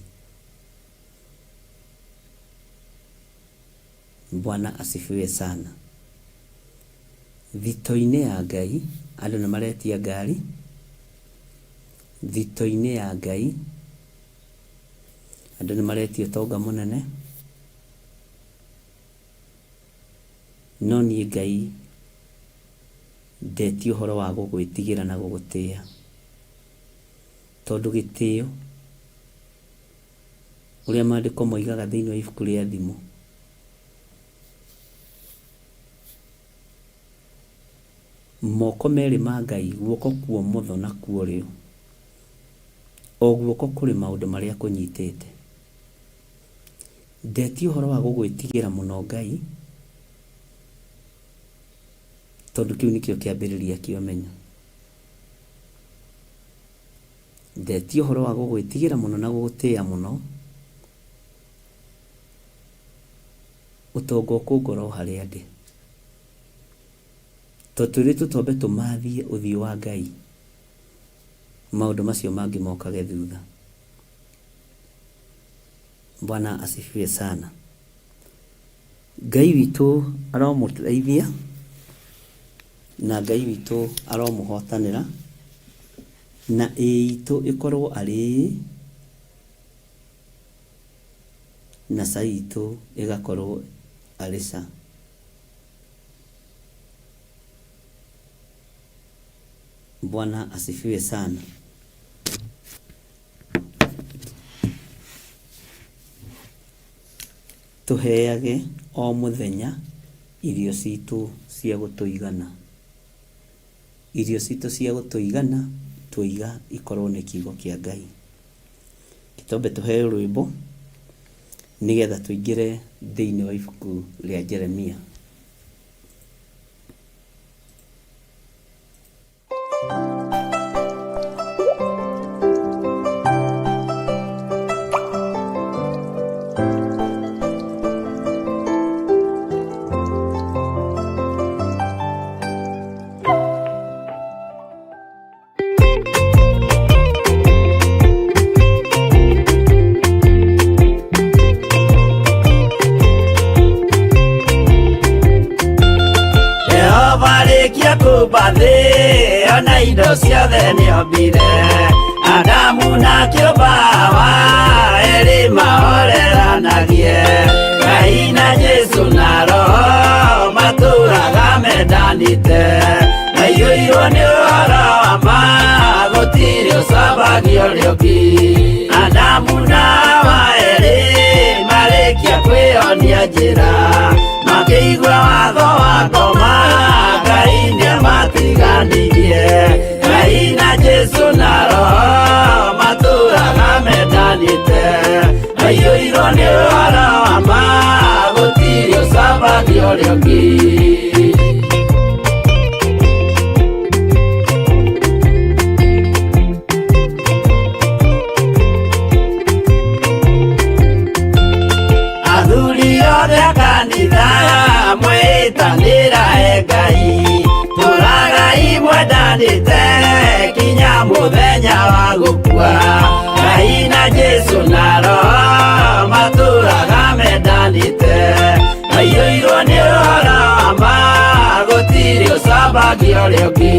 Bwana asifiwe sana. Thito-inĩ ya Ngai andũ nĩ maretia ngari, thito-inĩ ya Ngai andũ nĩ maretia ũtonga mũnene. No niĩ Ngai ndetia ũhoro wa gũgwĩtigĩra na gũgũtĩa, tondũ gĩtĩo, ũrĩa maandĩko moigaga thĩinĩ wa ibuku rĩa Thimo, moko merĩ ma Ngai, guoko kwa ũmotho na kwa ũrĩo, o guoko kũrĩ maũndũ marĩa kũnyitĩte. Ndetia ũhoro wa gũgwĩtigĩra mũno Ngai, tondũ kĩu nĩkĩo kĩambĩrĩria kĩa ũmenyo. Ndetia ũhoro wa gũgwĩtigĩra mũno na gũgũtĩa mũno, ũtonga ũkũngora o harĩa ndĩ. Tondũ twĩrĩtwo twambe tũmathie ũthiũ wa Ngai, maũndũ macio mangĩ mokage thutha. Bwana asifiwe sana. Ngai witũ aromũteithia na Ngai witũ aromũhotanĩra, na ĩĩ itũ ĩkorwo arĩ ĩĩ na ca itũ ĩgakorwo arĩ ca. Bwana asifiwe sana. Tũheage o mũthenya irio citũ cia gũtũigana. Irio citũ cia gũtũigana twoiga ikorwo nĩ kiugo kĩa Ngai. Twambe tũheo rwĩmbo nĩgetha tũingĩre thĩinĩ wa ibuku rĩa Jeremia. Jehova arĩkia kũmba thĩ ona indo ciothe nĩombire Adamu na kĩũmba Hawa erĩ mahoreranagie Ngai na Jesũ na Roho matũraga mendanĩte maiyũirwo nĩ ũhoro wa ma gũtirĩ ũcambagio ũrĩa ũngĩ Adamu na Hawa erĩ marĩkia kwĩyonia njĩra makĩigua watho wa ngoma Ngai nĩamatiganirie Ngai na Jesũ na Roho matũraga mendanĩte maiyũirwo nĩ ũhoro wa ma gũtirĩ ũcambagio ũrĩa ũngĩ. Athuri othe a kanitha mwĩtanĩra e Ngai tũragai mwendanĩte kinya mũthenya wa gũkua Ngai na Jesũ na Roho matũraga mendanĩte maiyũirwo nĩ ũhoro wa ma gũtirĩ ũcambagio ũrĩa ũngĩ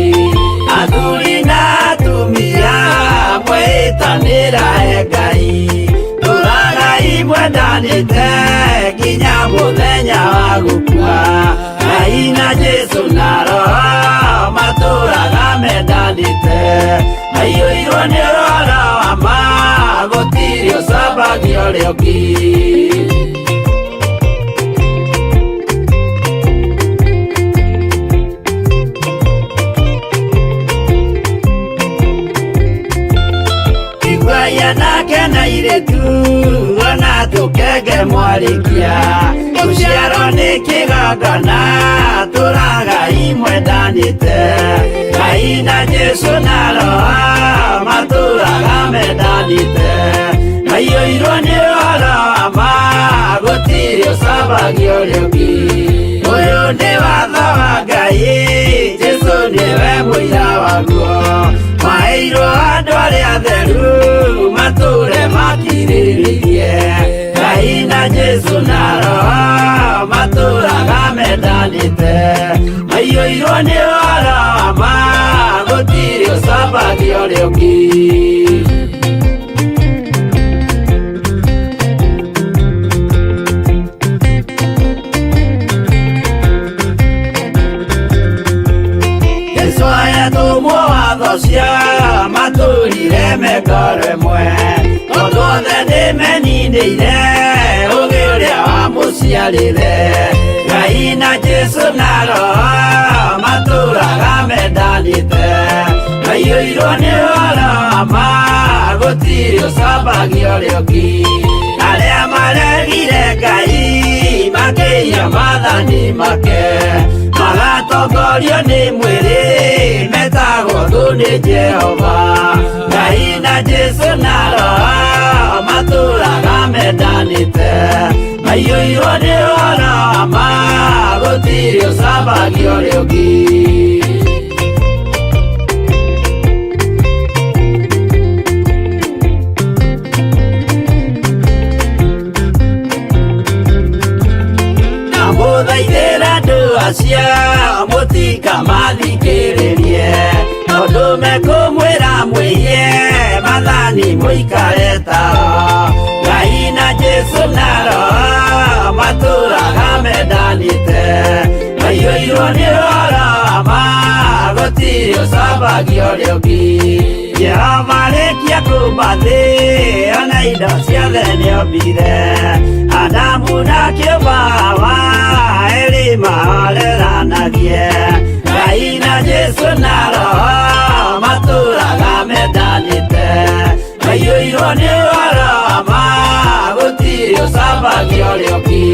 athuri na atumia mwĩtanĩra e Ngai tũragai mwendanĩte kinya mũthenya wa gũkua Ngai na Jesũ na Roho matũraga mendanĩte maiyũirwo nĩ ũhoro wa ma gũtirĩ ũcambagio ũrĩa ũngĩ. Iguai anake na airĩtu ona tũkenge mwarĩkia gũciarwo nĩ kĩgongona tũragai mwendanĩte Ngai na Jesũ na Roho matũraga mendanĩte maiyũirwo nĩ ũhoro wa ma gũtirĩ ũcambagio ũrĩa ũngĩ ũyũ nĩ watho wa Ngai Jesũ nĩwe mũira waguo maheirwo andũ arĩa atheru matũre makirĩrĩirie Ngai na Jesũ na Roho matũraga mendanĩte maiyũirwo nĩ ũhoro wa ma gũtirĩ ũcambagio ũrĩa ũngĩ. Jesũ ayatũmwo watho cia matũrire mengoro ĩmwe tondũ othe nĩmeninĩire ũgĩ ũrĩa wamũciarire Ngai na Jesũ na Roho matũraga mendanĩte maiyũirwo nĩ ũhoro wa ma gũtirĩ ũcambagio ũrĩa ũngĩ arĩa maregire Ngai makĩiya maathani make magatongorio nĩ mwĩrĩ metagwo thũ nĩ Jehova Ngai na Jesũ na Roho matũraga mendanĩte maiyũirwo nĩ ũhoro wa ma gũtirĩ ũcambagio ũrĩa ũngĩ. Na Mũkamathikĩrĩrie tondũ mekũmwĩra mwĩiye mathani mũikare tao. Ngai na Jesũ na Roho matũraga mendanĩte, maiyũirwo nĩ ũhoro wa ma, gũtirĩ ũcambagia ũrĩa ũngĩ. Jehova arĩkia kũũmba thĩ, ona indo ciothe nĩombire, Adamu na kĩũmba Hawa, erĩ mahoreranagie. Ngai na Jesũ na Roho matũraga mendanĩte, maiyũirwo nĩ ũhoro wa ma, gũtirĩ ũcambagia ũrĩa ũngĩ.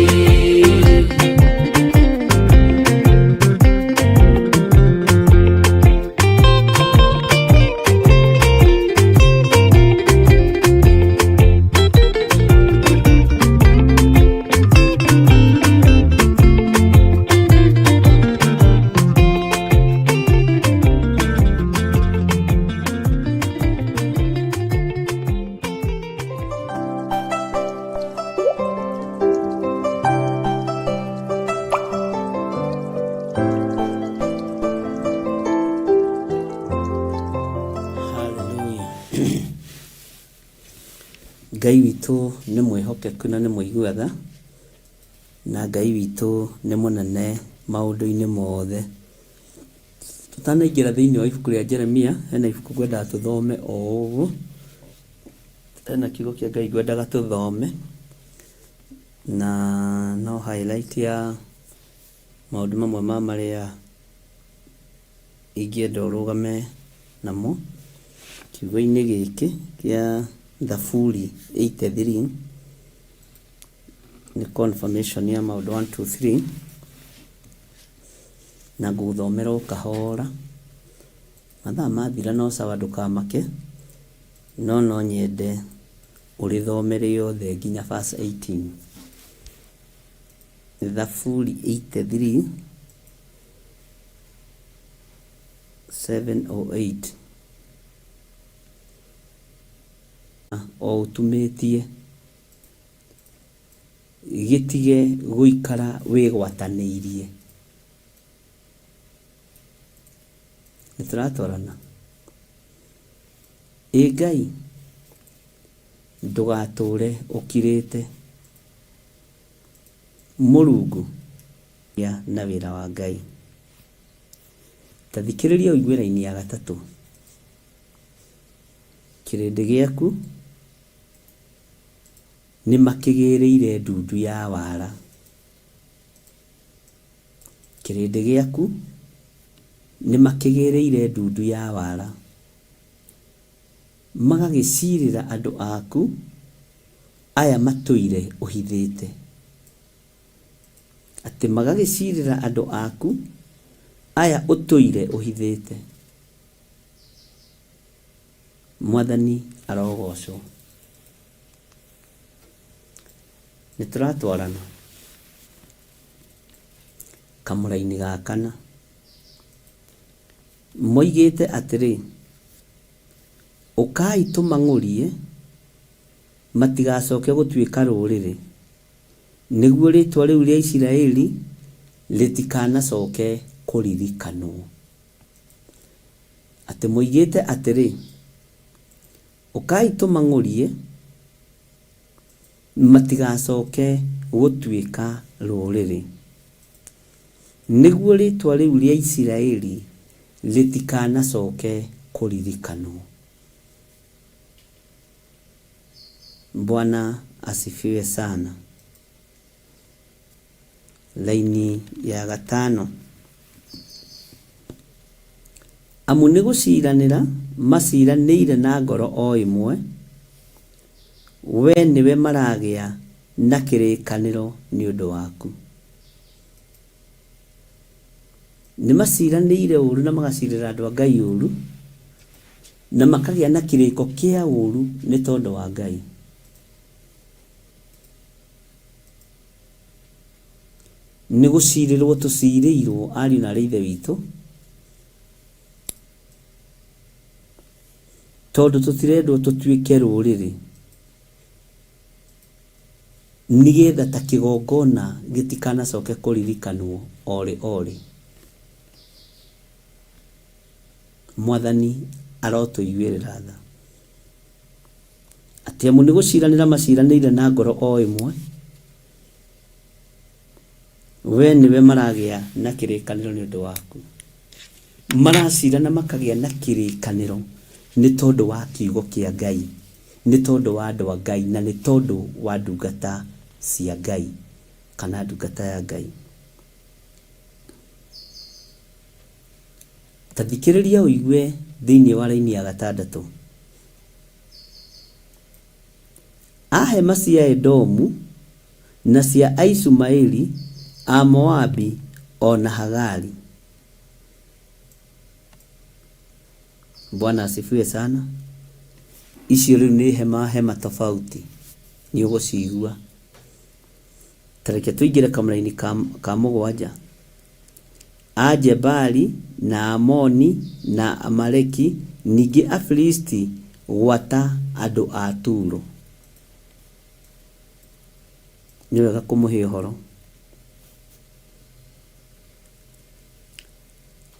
Hallelujah. Ngai witũ nĩ mwĩhokeku na nĩ mũigua tha, na Ngai witũ nĩ mũnene maũndũ-inĩ mothe. Tũtanaingĩra thĩinĩ wa ibuku rĩa Jeremia, hena ibuku ngwendaga tũthome o ũguo. Hena kiugo kĩa Ngai ngwendaga tũthome, na no highlight ya maũndũ mamwe ma marĩa ingĩenda ũrũgame namo kiugo-inĩ gĩkĩ kĩa Thaburi 83 nĩ confirmation ya maũndũ 1 2 3 na ngũgũthomera o kahora. Mathaa mathira no sawa ndũkamake, no no nyende ũrĩthome rĩothe nginya verse 18. Thaburi 83 7 or 8. O ũtumĩtie gĩtige gũikara wĩgwatanĩirie. Nĩ tũratwarana? Ĩ Ngai, ndũgatũũre ũkirĩte. Mũrungu na wĩra wa Ngai. Ta thikĩrĩria ũigue raini ya gatatũ. Kĩrĩndĩ gĩaku nĩmakĩgĩrĩire ndundu ya wara. Kĩrĩndĩ gĩaku nĩmakĩgĩrĩire ndundu ya wara, magagĩciirĩra andũ aku aya matũire ũhithĩte. Atĩ magagĩciirĩra andũ aku aya ũtũire ũhithĩte. Mwathani arogocwo. Nĩtũratwarana? Kamũra-inĩ ga kana. Moigĩte atĩrĩ, Ũkai tũmang'ũrie matigacoke gũtuĩka rũrĩrĩ, nĩguo rĩĩtwa rĩu rĩa Isiraeli rĩtikanacoke kũririkanwo. Atĩ moigĩte atĩrĩ, Ũkai tũmang'ũrie matigacoke gũtuĩka rũrĩrĩ, nĩguo rĩĩtwa rĩu rĩa Isiraeli rĩtikanacoke kũririkanwo. Bwana asifiwe sana. Raini ya gatano. Amu nĩ gũciranĩra maciranĩire na ngoro o ĩmwe, wee nĩwe maragĩa na kĩrĩkanĩro nĩ ũndũ waku. Nĩ maciranĩire ũũru na magacirĩra andũ a Ngai ũũru, na makagĩa na kĩrĩko kĩa ũũru nĩ tondũ wa Ngai. Nĩ gũcirĩrwo tũcirĩirwo ariũ na aarĩ a Ithe witũ, tondũ tũtirendwo tũtuĩke rũrĩrĩ, nĩgetha ta kĩgongona gĩtikanacoke kũririkanwo o rĩ o rĩ. Mwathani arotũiguĩrĩra tha. Atĩ amu nĩ gũciranĩra maciranĩire na ngoro o ĩmwe, we nĩwe maragĩa na kĩrĩkanĩro nĩ ũndũ waku. Maracirana makagĩa na kĩrĩkanĩro nĩ tondũ wa kiugo kĩa Ngai, nĩ tondũ wa andũ a Ngai, na nĩ tondũ wa ndungata cia Ngai kana ndungata ya Ngai. Ta thikĩrĩria ũigue thĩinĩ wa raini ya gatandatũ. A hema cia Edomu, na cia Aishumaeli, a Moabi, o na Hagari. Bwana asifiwe sana. Icio rĩu nĩ hema hema tofauti, nĩ ũgũcigua. Ta reke tũingĩre kamũraini ka, ka mũgwanja. A Jebali, na Aamoni, na Amaleki, ningĩ Afilisti gwata andũ a Turo. Nĩ wega kũmũhe ũhoro.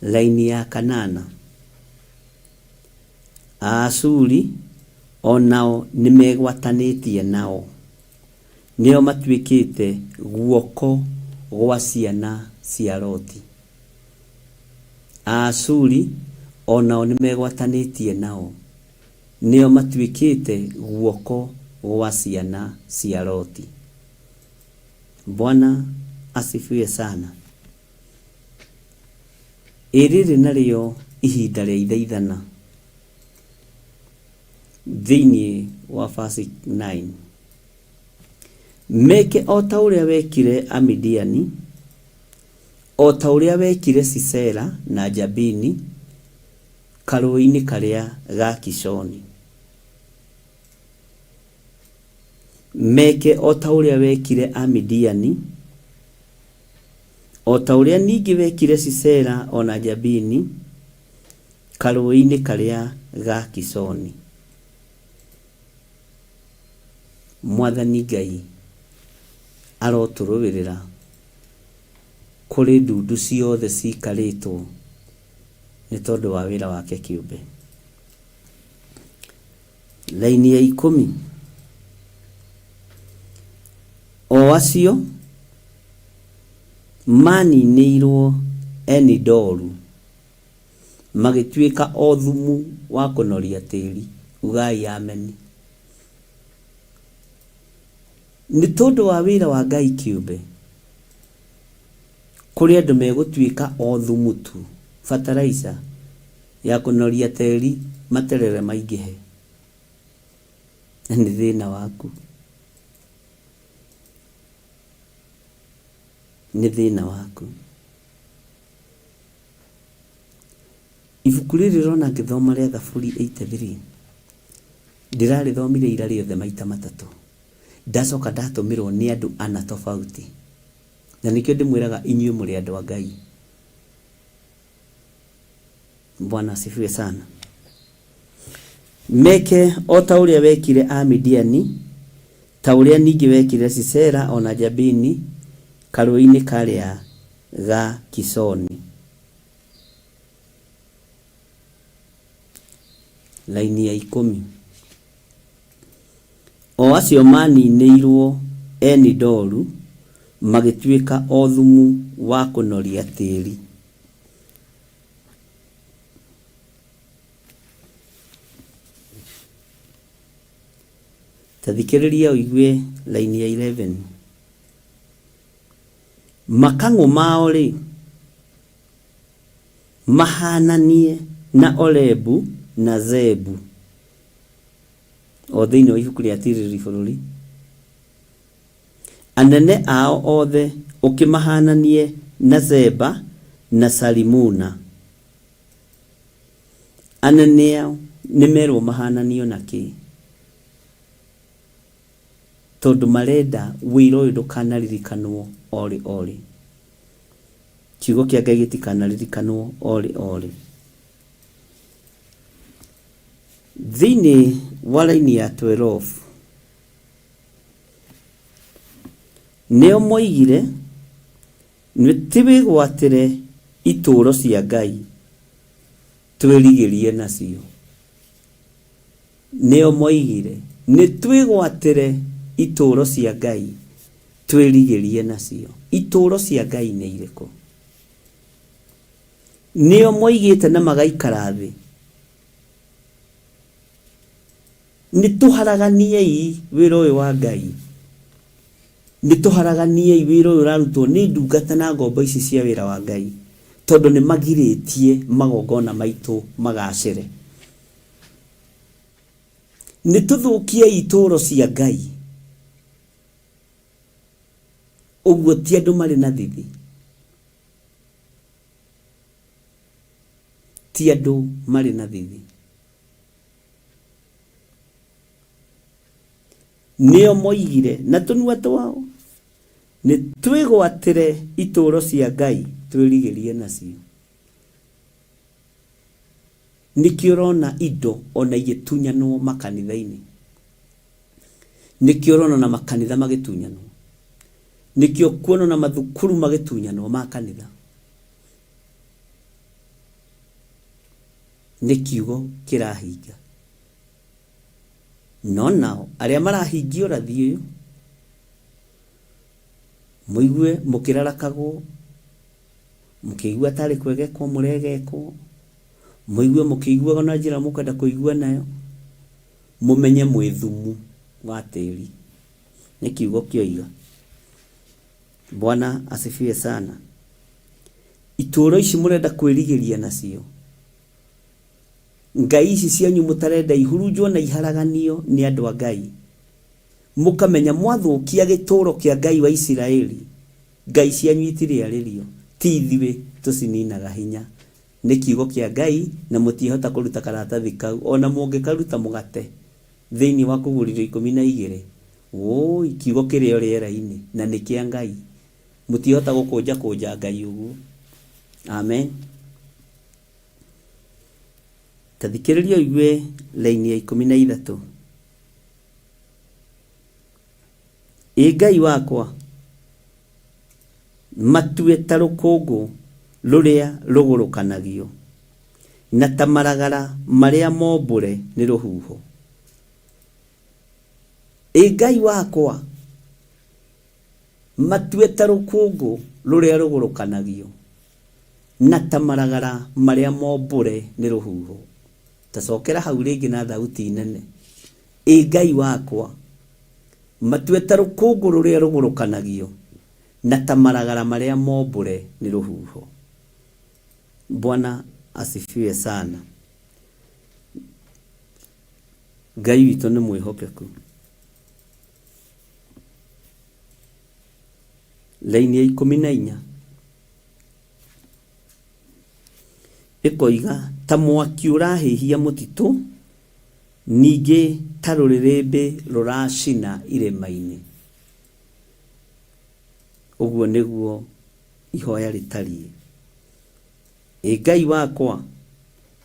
Raini ya kanana. Aashuri o nao nĩmegwatanĩtie nao. Nĩo matuĩkĩte guoko gwa ciana cia Loti. Aashuri o nao nĩmegwatanĩtie nao, nĩo matuĩkĩte guoko gwa ciana cia Loti. Bwana asifiwe sana. Ĩ rĩrĩ narĩo ihinda rĩa ithaithana thĩinĩ wa verse 9. Meke o ta ũrĩa wekire Amidiani, o ta ũrĩa wekire Sisera na Jabini karũũĩ-inĩ karĩa ga Kishoni. Meke o ta ũrĩa wekire Amidiani, o ta ũrĩa ningĩ wekire Sisera o na Jabini karũũĩ-inĩ karĩa ga Kishoni. Mwathani Ngai arotũrũĩrĩra kũrĩ ndundu ciothe ciikarĩtwo nĩ tondũ wa wĩra wake kĩũmbe. Raini ya ikũmi. O acio maaninĩirwo Enidoru magĩtuĩka o thumu wa kũnoria tĩri. Ugai ameni. Nĩ tondũ wa wĩra wa Ngai kĩũmbe, kũrĩ andũ megũtuĩka o thumu tu, fertilizer ya kũnoria tĩri materere maingĩhe. Na nĩ thĩna waku. Nĩ thĩna waku. Ibuku rĩrĩ ũrona ngĩthoma rĩa Thaburi 83, ndĩrarĩthomire ira rĩothe maita matatũ. Ndacoka ndatũmĩrwo nĩ andũ ana tofauti. Na nĩkĩo ndĩmwĩraga inyuĩ mũrĩ andũ a Ngai. Bwana asifiwe sana. Meke o ta ũrĩa wekire Amidiani, ta ũrĩa ningĩ wekire Sisera o na Jabini karũũĩ-inĩ karĩa ga Kishoni. Raini ya ikũmi. O acio maaninĩirwo Eni-Doru magĩtuĩka o thumu wa kũnoria tĩĩri. Ta thikĩrĩria ũigue raini ya 11. Makang'ũ mao-rĩ, mahaananie na Orebu na Zeebu. O thĩinĩ wa ibuku rĩa Tirĩrĩri Bũrũri. Anene ao othe ũkĩmahaananie na Zeba na Salimuna. Anene ao nĩmerwo mahaananio na kĩ? Tondũ marenda wĩira ũyũ ndũkanaririkanwo o rĩ o rĩ. Kiugo kĩa Ngai gĩtikanaririkanwo o rĩ o rĩ. Thĩinĩ wa raini ya 12, nĩo moigire, Nĩ tĩwĩgwatĩre itũũro cia Ngai, Twĩrigĩrie nacio. Nĩo moigire, Nĩ twĩgwatĩre itũũro cia Ngai, twĩrigĩrie nacio. Itũũro cia Ngai nĩ irĩkũ? Nĩo moigĩte na magaikara thĩ, Nĩ tũharaganiei wĩra ũyũ wa Ngai. Nĩ tũharaganiei wĩra ũyũ ũrarutwo nĩ ndungata na ngombo ici cia wĩra wa Ngai, tondũ nĩ magirĩtie magongona maitũ magacĩre. Nĩ tũthũkiei itũũro cia Ngai. Ũguo ti andũ marĩ na thithi. Ti andũ marĩ na thithi. Nĩo moigire na tũnua twao, Nĩ twĩgwatĩre itũũro cia Ngai twĩrigĩrie nacio. Nĩkĩo ũrona indo ona igĩtunyanwo makanitha-inĩ. Nĩkĩo ũrona ona makanitha magĩtunyanwo. Nĩkĩo ũkuona ona mathukuru magĩtunyanwo ma kanitha. Nĩ kiugo kĩrahinga. No nao arĩa marahingia ũrathi ũyũ, mũigue mũkĩrarakagwo, mũkĩigua tarĩ kwegekwo mũregekwo, mũigue mũkĩiguaga na njĩra mũkwenda kũigua nayo, mũmenye mwĩ thumu wa tĩri. Nĩ kiugo kĩoiga. Bwana asifiwe sana. Itũũro ici mũrenda kwĩrigĩria nacio, Ngai ici cianyu mũtarenda ihurunjwo na iharaganio nĩ andũ a Ngai, mũkamenya mwathũkia gĩtũũro kĩa Ngai wa Isiraeli, ngai cianyu itirĩarĩrio, ti ithuĩ tũcininaga hinya. Nĩ kiugo kĩa Ngai na mũtiĩhota kũruta karatathi kau o na mũngĩkaruta mũgate thĩinĩ wa kũgũriro 12. Wũi, kiugo kĩrĩ o rĩera-inĩ na nĩ kĩa Ngai. Mũtiĩhota gũkũnja kũnja Ngai ũguo. Amen. Ta thikĩrĩria ũigue raini ya 13. Ĩ Ngai wakwa, matue ta rũkũngũ rũrĩa rũgũrũkanagio, na ta maragara marĩa mombũre nĩ rũhuho. Ĩ Ngai wakwa, Matue ta rũkũngũ rũrĩa rũgũrũkanagio, na ta maragara marĩa mombũre nĩ rũhuho. Ta cokera hau rĩngĩ na thauti nene, Ĩ Ngai wakwa, matue ta rũkũngũ rũrĩa rũgũrũkanagio, na ta maragara marĩa mombũre nĩ rũhuho. Bwana asifiwe sana. Ngai witũ nĩ mwĩhokeku. Raini ya 14 ĩkoiga ta mwaki ũrahĩhia mũtitũ, ningĩ ta rũrĩrĩmbĩ rũracina irĩma-inĩ. Ũguo nĩguo ihoya rĩtariĩ. Ĩ Ngai wakwa,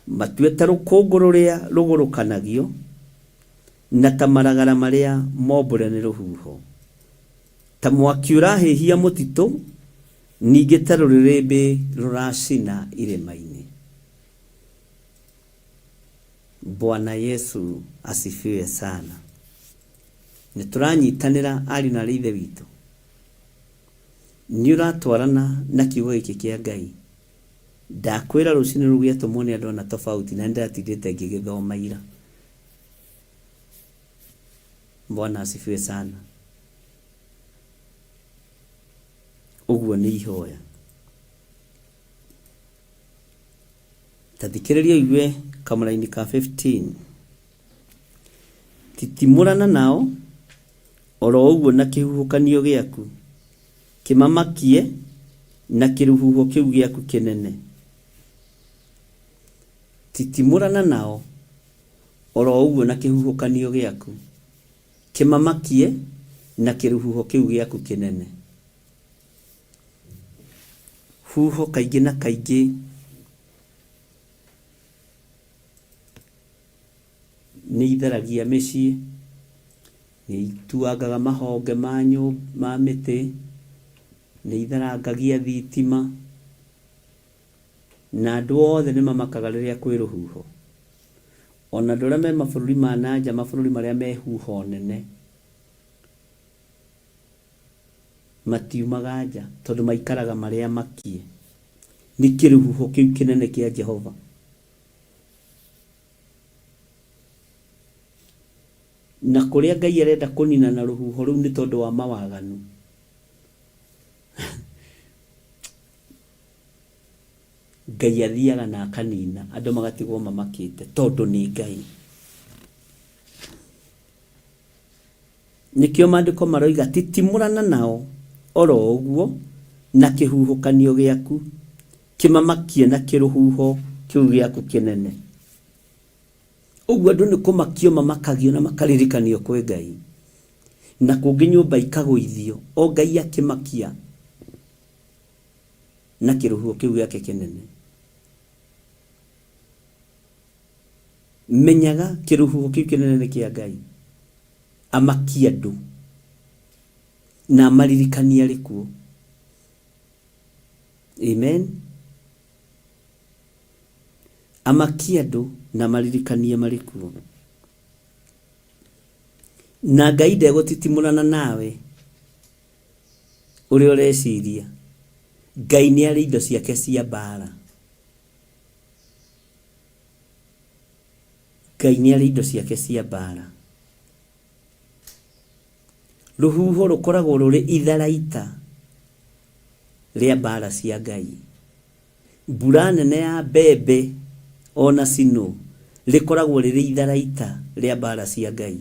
matue ta rũkũngũ rũrĩa rũgũrũkanagio, na ta maragara marĩa mombũre nĩ rũhuho, ta mwaki ũrahĩhia mũtitũ, ningĩ ta rũrĩrĩmbĩ rũracina irĩma-inĩ. Bwana Yesu asifiwe sana. Nĩ tũranyitanĩra ariũ na aarĩ a Ithe witũ? Nĩ ũratwarana na kiugo gĩkĩ kĩa Ngai? Ndakwĩra rũcinĩ rũu gĩatũmwo nĩ andũ ana tofauti na nĩ ndĩratindĩte ngĩgĩthoma ira. Bwana asifiwe sana. Ũguo nĩ ihoya. Ta thikĩrĩria ũigue kamũraini ka 15. Titimũrana nao oro ũguo na kĩhuhũkanio gĩaku, kĩmamakie na kĩrũhuho kĩu gĩaku kĩnene. Titimũrana nao oro ũguo na kĩhuhũkanio gĩaku, kĩmamakie na kĩrũhuho kĩu gĩaku kĩnene. Huho kaingĩ na kaingĩ nĩ itharagia mĩciĩ, nĩ ituangaga mahonge ma mĩtĩ, nĩ itharangagia thitima. Na andũ othe nĩ mamakaga rĩrĩa kwĩ rũhuho. Ona andũ arĩa me mabũrũri ma na nja, mabũrũri marĩa me huho nene, matiumaga nja tondũ maikaraga marĩ amakie nĩ kĩrũhuho kĩu kĩnene kĩa Jehova. Na kũrĩa Ngai arenda kũnina na rũhuho rũu nĩ tondũ wa mawaganu. Ngai athiaga na akanina andũ magatigwo mamakĩte tondũ nĩ Ngai. Nĩkĩo maandĩko maroiga titimũrana nao oro ũguo na kĩhuhũkanio gĩaku, kĩmamakie na kĩrũhuho kĩu gĩaku kĩnene. Ũguo andũ nĩ kũmakio mamakagio na makaririkanio kwĩ Ngai. Na kũngĩ nyũmba ikagũithio, o Ngai akĩmakia na kĩrũhuho kĩu gĩake kĩnene. Menyaga kĩrũhuho kĩu kĩnene nĩ kĩa Ngai. Amakie andũ na amaririkanie arĩ kuo. Amen. Amakie andũ na amaririkanie marĩ kuo. Na Ngai ndegũtitimũrana nawe ũrĩa ũreciria. Ngai nĩ arĩ indo ciake cia mbara. Ngai nĩ arĩ indo ciake cia mbara. Rũhuho rũkoragwo rũrĩ itharaita rĩa mbara cia Ngai. Mbura nene ya mbembe ona snow rĩkoragwo rĩrĩ itharaita rĩa mbara cia Ngai.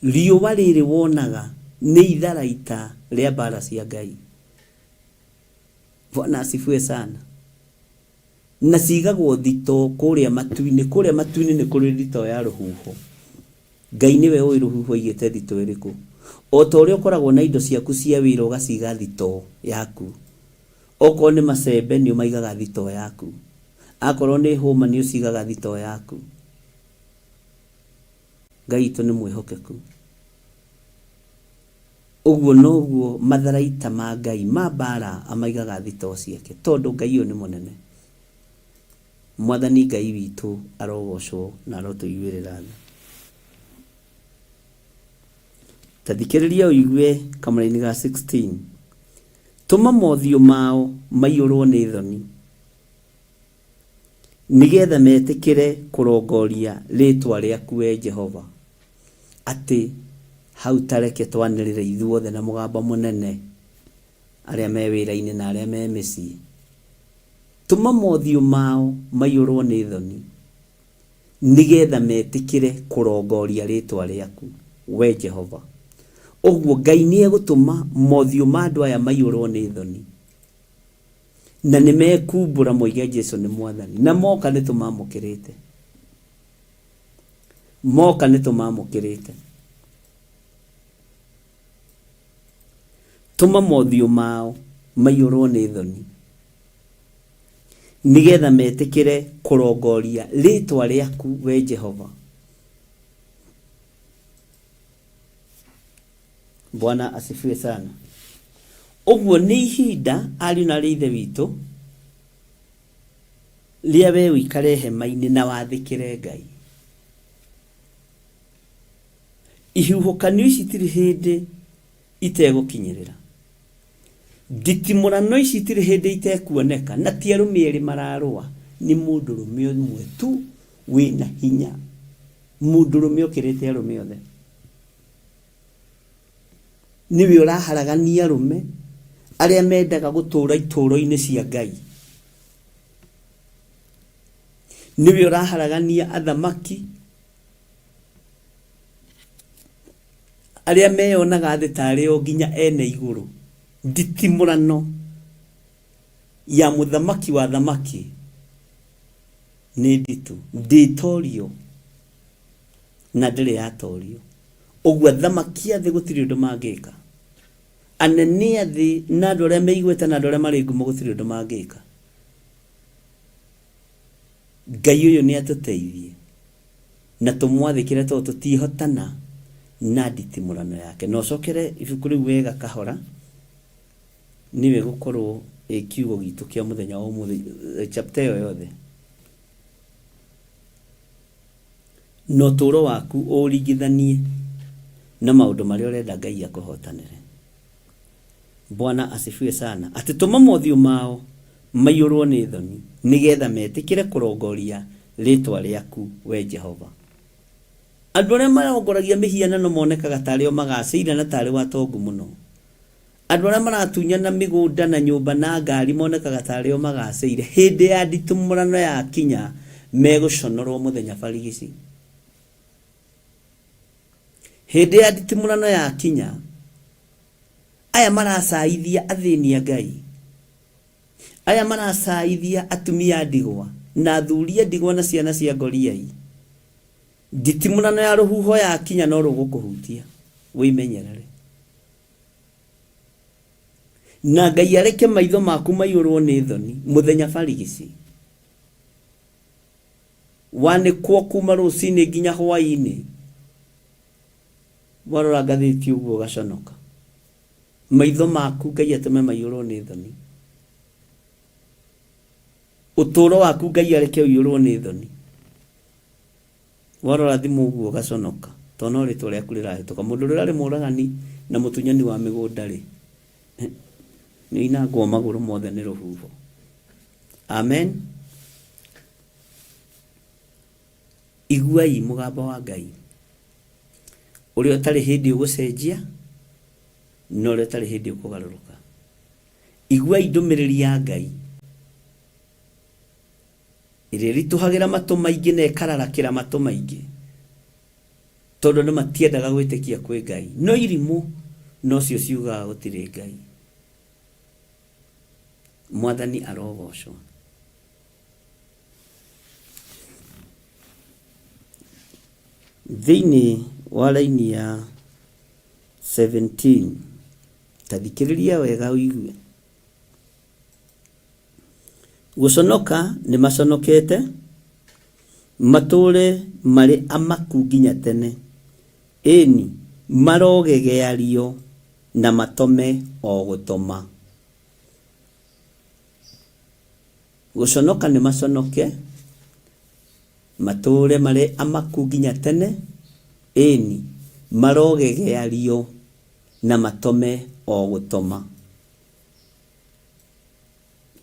Riũa rĩrĩ wonaga nĩ itharaita rĩa mbara cia Ngai. Bwana asifiwe sana. Na cigagwo thitoo kũrĩa matu-inĩ. Kũrĩa matu-inĩ nĩ kũrĩ thitoo ya rũhuho. Ngai nĩwe ũĩ rũhuho aigĩte thitoo ĩrĩkũ. O ta ũrĩa ũkoragwo na indo ciaku cia wĩra ũgaciga thitoo yaku. Okorwo nĩ macembe nĩ ũmaigaga thitoo yaku. Akorwo nĩ hũma nĩ ũcigaga thitoo yaku. Ngai witũ nĩ mwĩhokeku. Ũguo noguo matharaita ma Ngai ma mbaara amaigaga thitoo ciake, tondũ Ngai ũyũ nĩ mũnene. Mwathani Ngai witũ arogocwo na arotũiguĩrĩra tha. Ta thikĩrĩria ũigue kamũraini ga 16. Tũma mothiũ mao maiyũrwo nĩ thoni, nĩgetha metĩkĩre kũrongoria rĩĩtwa rĩaku, wee Jehova. Atĩ hau ta reke twanĩrĩre ithuothe na mũgambo mũnene, arĩa me wĩra-inĩ na arĩa me mĩciĩ. Tũma mothiũ mao maiyũrwo nĩ thoni, nĩgetha metĩkĩre kũrongoria rĩĩtwa rĩaku, wee Jehova. Ũguo Ngai nĩegũtũma mothiũ ma andũ aya maiyũrwo nĩ thoni. Na nĩ mekumbũra moige Jesu nĩ Mwathani. Na moka nĩ tũmamũkĩrĩte. Moka nĩ tũmamũkĩrĩte. Tũma mothiũ mao maiyũrwo nĩ thoni, nĩgetha metĩkĩre kũrongoria rĩĩtwa rĩaku, we Jehova. Bwana asifiwe sana. Ũguo nĩ ihinda ariũ na arĩ ithe witũ rĩa we ũikare hema-inĩ na wathĩkĩre Ngai. Ihuhũkanio ici itirĩ hĩndĩ itegũkinyĩrĩra. Nditimũrano ici itirĩ hĩndĩ itekuoneka, na ti arũme erĩ mararũa, nĩ mũndũrũme ũmwe tu wĩna hinya, mũndũrũme ũkĩrĩte arũme othe. Nĩwe ũraharagania arũme arĩa mendaga gũtũũra itũũro-inĩ cia Ngai. Nĩwe ũraharagania athamaki arĩa meyonaga thĩ tarĩ o nginya ene igũrũ. Nditimũrano ya mũthamaki wa athamaki nĩ nditũ, ndĩtorio na ndĩrĩ yatorio. Ũguo athamaki a thĩ gũtirĩ ũndũ mangĩka. Anene a thĩ na andũ arĩa me igweta na andũ arĩa marĩ ngumo gũtirĩ ũndũ mangĩka. Ngai ũyũ nĩ atũteithie na tũmwathĩkĩre tondũ tũtiĩhotana na nditimũrano yake. Na ũcokere ibuku rĩu wega kahora. Nĩyo ĩgũkorwo ĩ kiugo gitũ kĩa mũthenya wa ũmũthĩ, chapter ĩyo yothe. Na ũtũũro waku ũũringithanie na maũndũ marĩa ũrenda Ngai akũhotanĩre. Bwana asifiwe sana. Atĩ tũma mothiũ mao maiyũrwo nĩ thoni, nĩgetha metĩkĩre kũrongoria rĩĩtwa rĩaku, wee Jehova. Andũ arĩa marongoragia mĩhianano monekaga tarĩ o magacĩire na tarĩ o atongu mũno. Andũ arĩa maratunyana mĩgũnda na nyũmba na ngari monekaga tarĩ o magacĩire. Hĩndĩ ya nditimũrano yakinya, megũconorwo mũthenya barigici. Hĩndĩ ya nditimũrano yakinya, aya maracaithia athĩni a Ngai, aya maracaithia atumia a ndigwa na athuri a ndigwa na ciana cia ngoriai, nditimũrano ya rũhuho yakinya no rũgũkũhutia, wĩmenyerere. Na Ngai areke maitho maku maiyũrwo nĩ thoni mũthenya barigici. Wanĩkwo kuma rũcinĩ nginya hwaĩ-inĩ, warora ngathĩti ũguo ũgaconoka. Maitho maku Ngai atũme maiyũrwo nĩ thoni. Ũtũũro waku Ngai areke ũiyũrwo nĩ thoni. Warora thimũ ũguo ũgaconoka tondũ no rĩtwa rĩaku rĩrahĩtũka. Mũndũ ũrĩa ũrarĩ mũragani na mũtunyani wa mĩgũnda-rĩ, nĩ oinangwo magũrũ mothe nĩ rũhuho. Amen. Iguai mũgambo wa Ngai ũrĩa ũtarĩ hĩndĩ ũgũcenjia na ũrĩa ũtarĩ hĩndĩ ũkũgarũrũka. Iguai ndũmĩrĩri ya Ngai ĩrĩa ĩritũhagĩra matũ maingĩ na ĩkararakĩra matũ maingĩ, tondũ andũ matiendaga gwĩtĩkia kwĩ Ngai. No irimũ nocio ciugaga gũtirĩ Ngai. Mwathani arogocwo. Thĩinĩ wa raini ya 17, ta thikĩrĩria wega ũigue. Gũconoka nĩ maconokete, matũũre marĩ amaku nginya tene, ĩni, marogegeario na matome o gũtoma. Gũconoka nĩ maconoke, matũũre marĩ amaku nginya tene, ĩni, marogegeario na matome o gũtoma.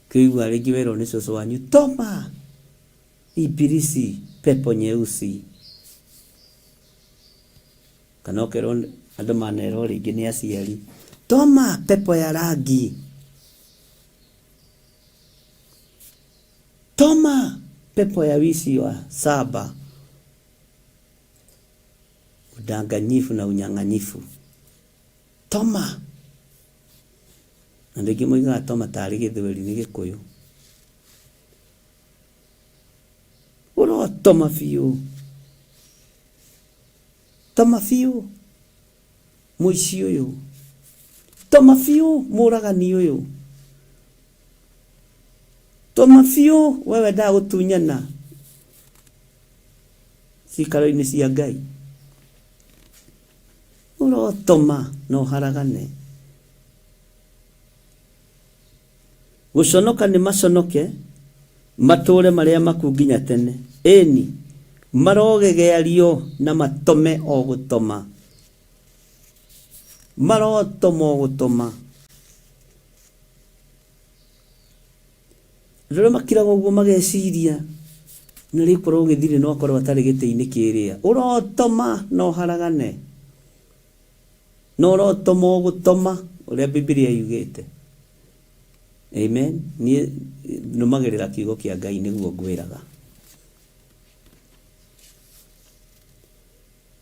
Kĩigua rĩngĩ werwo nĩ cũcũ wanyu, toma ibilisi pepo nyeusi. Kana ũkerwo andũ manerwo rĩngĩ nĩ aciari, toma pepo ya rangi. Toma pepo ya wizi wa saba, udanganyifu na unyang'anyifu. Toma. Andũ aingĩ moigaga toma tarĩ gĩthweri nĩ gĩkũyũ. Ũrotoma biũ. Toma biũ mũici ũyũ. Toma biũ mũragani ũyũ. Toma biũ we wendaga gũtunyana cikaro-inĩ cia Ngai. Ũrotoma na ũharagane. Gũconoka nĩ maconoke, matũũre marĩ amaku nginya tene, ĩni, marogegeario na matome o gũtoma, marotoma o gũtoma. Andũ arĩa makiraga ũguo mageciria na rĩkorwo gĩthirĩ no akorwo atarĩ gĩtĩ-inĩ kĩrĩa, ũrotoma na ũharagane. Na ũrotoma o gũtoma ũrĩa Bibilia yugĩte. Amen. Niĩ nũmagĩrĩra kiugo kĩa Ngai nĩguo ngwĩraga.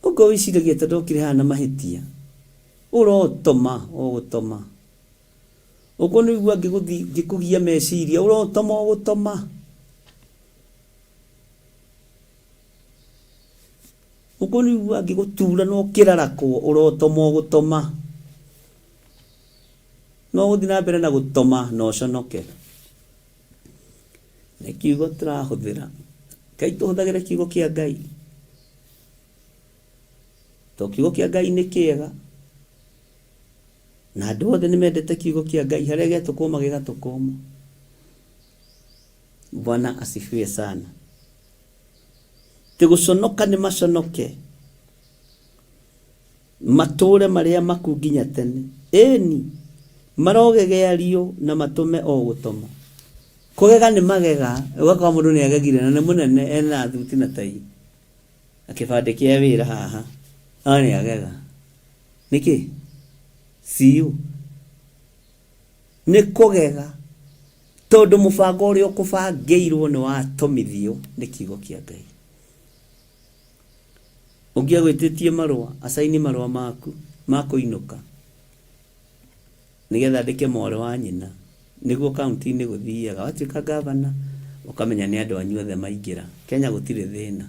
Ũguo wĩciragia tondũ okire haha na mahĩtia, ũrotoma o gũtoma. Ũguo nĩũigua ngĩkũgia meciria, ũrotoma o gũtoma. Ũguo nĩũigua ngĩgũtura na ũkĩrarakwo, ũrotoma o gũtoma. No ũgũthiĩ na mbere na gũtoma na ũconoke. Nĩ kiugo tũrahũthĩra. Ngai tũhũthagĩre kiugo kĩa Ngai. To kiugo kĩa Ngai nĩ kĩega. Na andũ othe nĩ mendete kiugo kĩa Ngai, harĩa gĩatũkũma gĩgatũkũma. Bwana asifiwe sana. Ti gũconoka nĩ maconoke, matũũre marĩa maku nginya tene. Ĩni, marogegeario na matũme o gũtoma. Kũgega nĩ magega, ũgakora mũndũ nĩ agegire na nĩ mũnene ena thuti na tai na kĩbandĩ kĩa wĩra haha, no nĩ agega. Nĩkĩ? CU. Nĩ kũgega tondũ mũbango ũrĩa ũkũbangĩirwo nĩ watomithio nĩ kiugo kĩa Ngai. Ũngĩ agwĩtĩtie marũa, acaini marũa maku ma kũinũka nĩgetha andĩke mwarĩ wa nyina. Nĩguo kaunti-inĩ gũthiaga. Watuĩka ngavana ũkamenya nĩ andũ anyu othe maingĩra. Kenya gũtirĩ thĩna.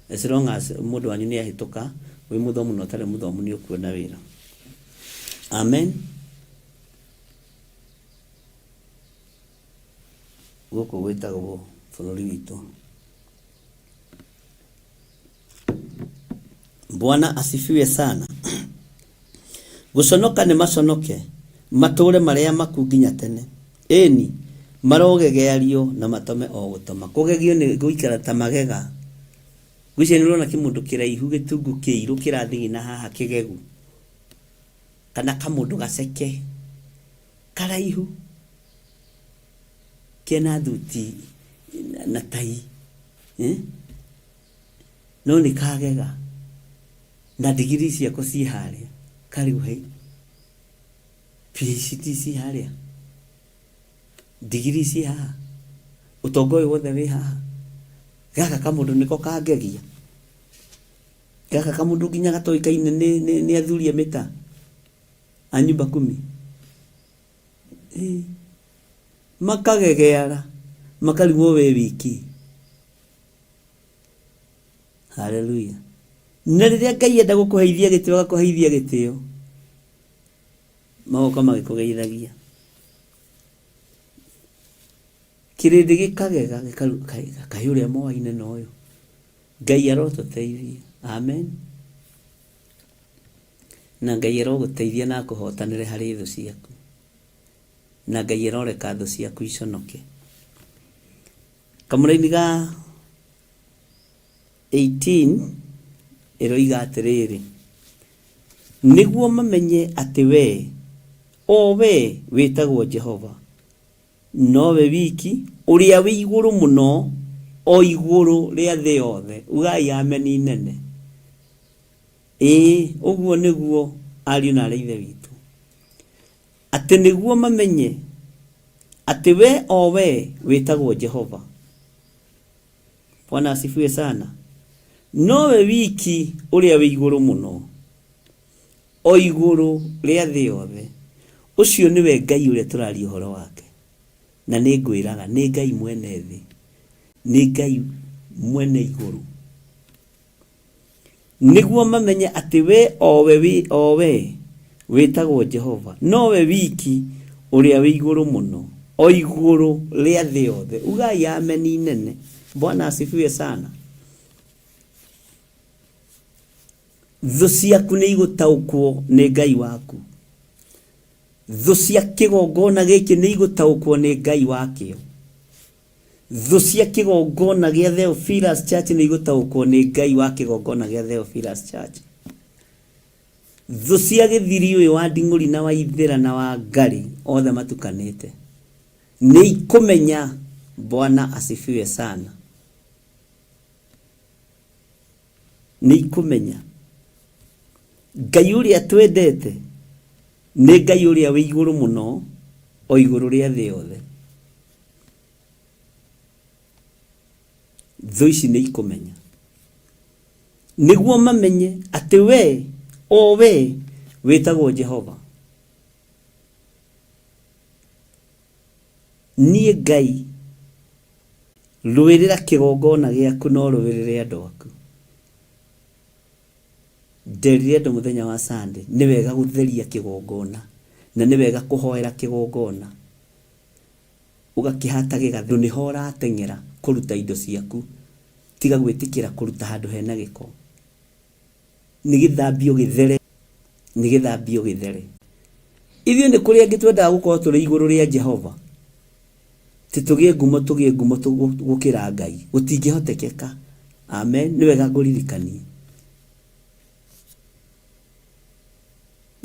As long as mũndũ wanyu nĩ ahĩtũka, wĩ mũthomu na ũtarĩ mũthomu nĩ ũkuona wĩra. Amen. Gũkũ gwĩtagwo bũrũri witũ. Bwana asifiwe sana. Gũconoka nĩ maconoke, matũũre marĩa maku nginya tene. Ĩni, marogegeario na matome o gũtoma. Kũgegio nĩ gũikara ta magega. Ngwĩciria nĩ ũrona kĩmũndũ kĩraihu gĩtungu kĩirũ kĩrathigina haha kĩgegu. Kana kamũndũ gaceke karaihu kena thuti na tai eh? No nĩ kagega na ndigiri ciako ciĩ harĩa karĩu hei PhD ciĩ harĩa ndigiri ciĩ haha ũtonga ũyũ wothe wĩ haha gaka kamũndũ nĩko kangegia gaka kamũndũ nginya gatoĩkaine nĩ, nĩ, nĩ athuri a mĩta a nyumba kumi Ĩ, makagegeara makarigwo we wiki Haleluya. Na rĩrĩa Ngai enda gũkũheithia gĩtĩo agakũheithia gĩtĩo, magoka magĩkũgeithagia. Kĩrĩndĩ gĩkagega kaĩ ũrĩa moaine na ũyũ. Ngai arotũteithia. Amen. Na Ngai arogũteithia na akũhotanĩre harĩ thũ ciaku. Na Ngai aroreka thũ ciaku iconoke. Kamũraini ga 18 ĩroiga atĩrĩrĩ, nĩguo mamenye atĩ wee, o wee wĩtagwo Jehova, nowe wiki ũrĩa wĩ igũrũ mũno, o igũrũ rĩa thĩ yothe. Ugai ameni nene. Ĩĩ, ũguo nĩguo ariũ na aarĩ a Ithe witũ. Atĩ nĩguo mamenye atĩ wee, o wee wĩtagwo Jehova, Bwana asifiwe sana, nowe wiki ũrĩa wĩ igũrũ mũno, o igũrũ rĩa thĩ yothe. Ũcio nĩwe Ngai ũrĩa tũraria ũhoro wake. Na nĩ ngwĩraga, nĩ Ngai mwene thĩ, nĩ Ngai mwene igũrũ. Nĩguo mamenye atĩ wee o we wĩ o wee wĩtagwo Jehova, nowe wiki ũrĩa wĩ igũrũ mũno, o igũrũ rĩa thĩ yothe. Ugai ameni nene. Bwana asifiwe sana. Thũ ciaku nĩ igũtaũkwo nĩ Ngai waku. Thũ cia kĩgongona gĩkĩ nĩ igũtaũkwo nĩ Ngai wakĩo. Thũ cia kĩgongona gĩa Theophilus Church nĩ igũtaũkwo nĩ Ngai wa kĩgongona gĩa Theophilus Church. Thũ cia gĩthiri ũyũ wa Nding'ũri na wa Ithĩra na wa Ngarĩ othe matukanĩte nĩ ikũmenya Bwana asifiwe sana. Nĩ ikũmenya Ngai ũrĩa twendete nĩ Ngai ũrĩa wĩ igũrũ mũno o igũrũ rĩa thĩ yothe. Thũ ici nĩ ikũmenya nĩguo mamenye atĩ we o we wĩtagwo Jehova niĩ Ngai rũĩrĩra kĩgongona gĩaku no rũĩrĩre andũ aku. Nderire andũ mũthenya wa Sunday nĩ wega gũtheria kĩgongona na nĩ wega kũhoera kĩgongona ũgakĩhata gĩgathĩ nĩho ũrateng'era kũruta indo ciaku tiga gwĩtĩkĩra kũruta handũ hena gĩko nĩ gĩthambio gĩthere nĩ gĩthambio gĩthere. Ithuĩ nĩ kũrĩ angĩ twendaga gũkorwo tũrĩ igũrũ rĩa Jehova. Ti tũgĩe ngumo tũgĩe ngumo gũkĩra Ngai. Gũtingĩhotekeka. Amen. Nĩ wega ngũririkanie.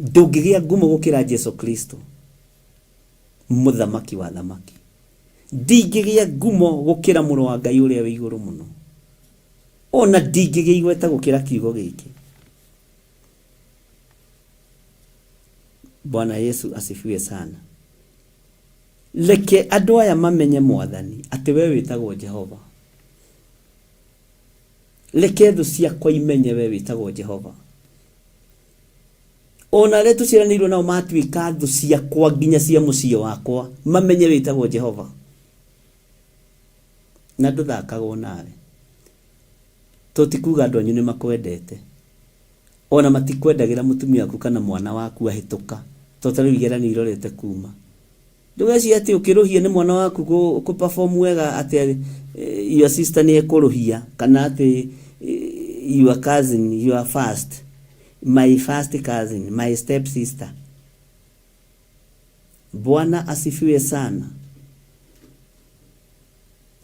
Ndũngĩgĩa ngumo gũkĩra Jesu Kristo, mũthamaki wa thamaki. Ndingĩgĩa ngumo gũkĩra mũrũ wa Ngai ũrĩa wĩ igũrũ mũno. Ona ndingĩgĩa igweta gũkĩra kiugo gĩkĩ. Bwana Yesu asifiwe sana. Reke andũ aya mamenye Mwathani atĩ we wĩtagwo Jehova. Reke thũ ciakwa imenye we wĩtagwo Jehova. Ona arĩa tũciaranĩirwo nao matuĩka thũ ciakwa nginya cia mũciĩ wakwa, mamenye wĩtagwo Jehova. Na ndũthakagwo nawe. To ti kuga andũ anyu nĩ makwendete. Ona matikwendagĩra mũtumia waku kana mwana waku ahĩtũka. To ta rĩu igeranio irorete kuma. Ndũgecirie atĩ ũkĩrũhia nĩ mwana waku kũ perform wega atĩ your sister nĩ ekũrũhia kana atĩ your cousin, your first, my first cousin, my step sister. Bwana asifiwe sana.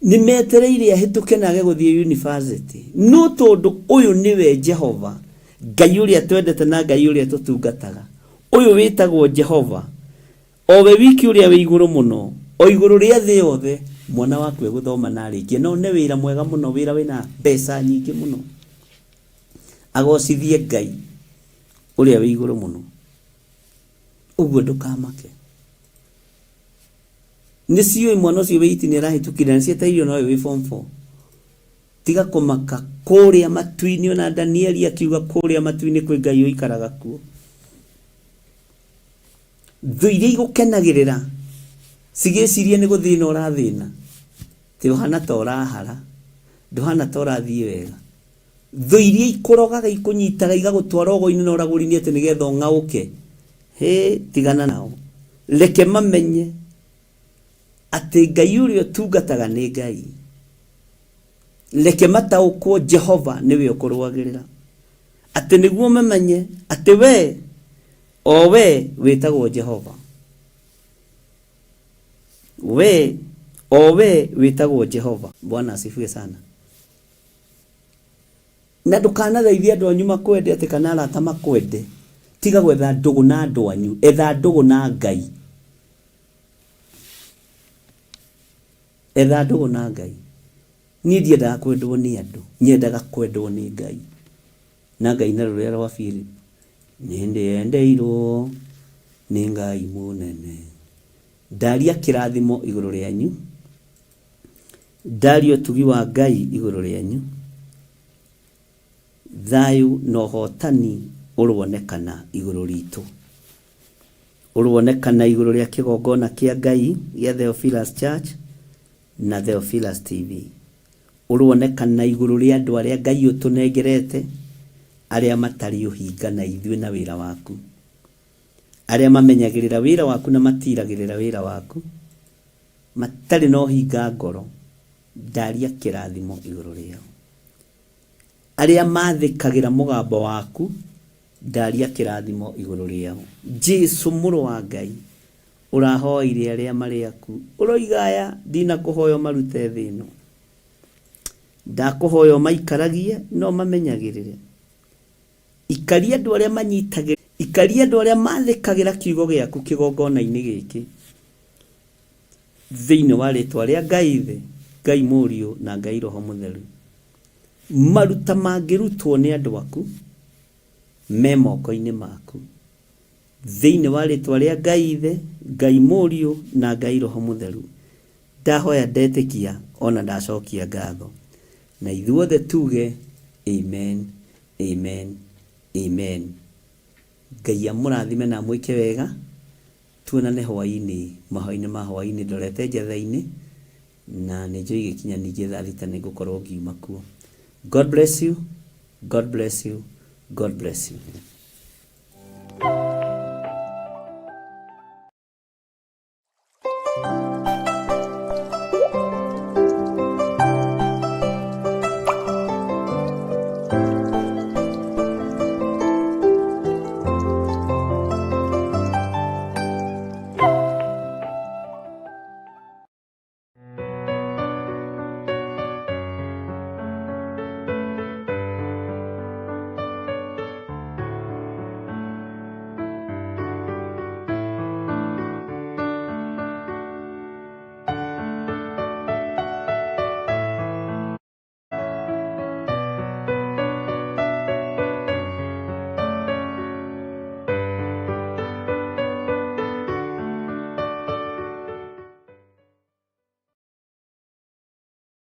Nĩ metereire ahĩtũke na age gũthiĩ university. No tondũ ũyũ nĩwe Jehova, Ngai ũrĩa twendete na Ngai ũrĩa tũtungataga, ũyũ wĩtagwo Jehova, o we wiki ũrĩa wĩ igũrũ mũno, o igũrũ rĩa thĩ yothe, mwana waku egũthoma na arĩkie na one wĩra mwega mũno, wĩra wĩna mbeca nyingĩ mũno. Agocithie Ngai ũrĩa wĩ igũrũ mũno. Ũguo ndũkamake. Nĩ ciũĩ mwana ũcio wĩ iti nĩ arahĩtũkire na cietereire ona ũyũ wĩ form 4. Tiga kũmaka kũrĩa matu-inĩ ona Danieli akiuga kũrĩa matu-inĩ kwĩ Ngai ũikaraga kuo. Thũ iria igũkenagĩrĩra cigĩciria nĩ gũthĩna ũrathĩna, ti ũhana ta ũrahara, ndũhana ta ũrathiĩ wega. Thũ iria ikũrogaga ikũnyitaga igagũtwara ũgo-inĩ na ũragũri-inĩ atĩ nĩgetha ũng'aũke, hĩ, tigana nao. Reke mamenye atĩ Ngai ũrĩa ũtungataga nĩ Ngai. Reke mataũkwo Jehova nĩwe ũkũrũagĩrĩra. Atĩ nĩguo mamenye atĩ we, o we wĩtagwo Jehova. We, o we wĩtagwo Jehova. Bwana asifiwe sana. Na ndũkanathaithe andũ anyu makwende atĩ kana arata makwende. Tiga gwetha ndũgũ na andũ anyu, etha ndũgũ na Ngai. Etha ndũgũ na Ngai. Niĩ ndiendaga kwendwo nĩ andũ, nyendaga kwendwo nĩ Ngai. Na ngaina rũrĩa rwa Philip, nĩ ndĩendeirwo nĩ Ngai mũnene. Ndaria kĩrathimo igũrũ rĩanyu. Ndaria ũtugi wa Ngai igũrũ rĩanyu. Thayũ na ũhotani ũronekana igũrũ ritũ. Ũronekana igũrũ rĩa kĩgongona kĩa Ngai gĩa Theophilus Church na Theophilus TV. Ũronekana igũrũ rĩa andũ arĩa Ngai ũtũnengerete, arĩa matarĩ ũhinga na ithuĩ na wĩra waku. Arĩa mamenyagĩrĩra wĩra waku na matiragĩrĩra wĩra waku. Matarĩ na ũhinga ngoro, ndaria kĩrathimo igũrũ rĩao. Arĩa mathĩkagĩra mũgambo waku, ndaria kĩrathimo igũrũ rĩao. Jesu mũrũ wa Ngai, ũrahoeire arĩa marĩ aku, ũroiga aya, ndinakũhoya ũmarute thĩ ĩno. Ndakũhoya ũmaikaragie na ũmamenyagĩrĩre. Ikaria andũ arĩa manyitagĩrĩra, ikaria andũ arĩa mathĩkagĩra kiugo gĩaku kĩgongona-inĩ gĩkĩ. Thĩinĩ wa rĩtwa rĩa Ngai Ithe, Ngai Mũriũ, na Ngai Roho Mũtheru. Maruta mangĩrutwo nĩ andũ aku me moko-inĩ maku. Thĩinĩ wa rĩtwa rĩa Ngai Ithe, Ngai Mũriũ, na Ngai Roho Mũtheru. Ndahoya ndetĩkia ona ndacokia ngatho. Na ithuothe tuge amen, amen, amen. Ngai amũrathime na amwĩke wega. Tuonane hwaĩ-inĩ, mahoya-inĩ ma hwaĩ-inĩ ndorete Njetha-inĩ, na nĩ njũĩ igĩkinya ningĩ thaa thita nĩ ngũkorwo ngiuma kuo. God bless you, God bless you, God bless you.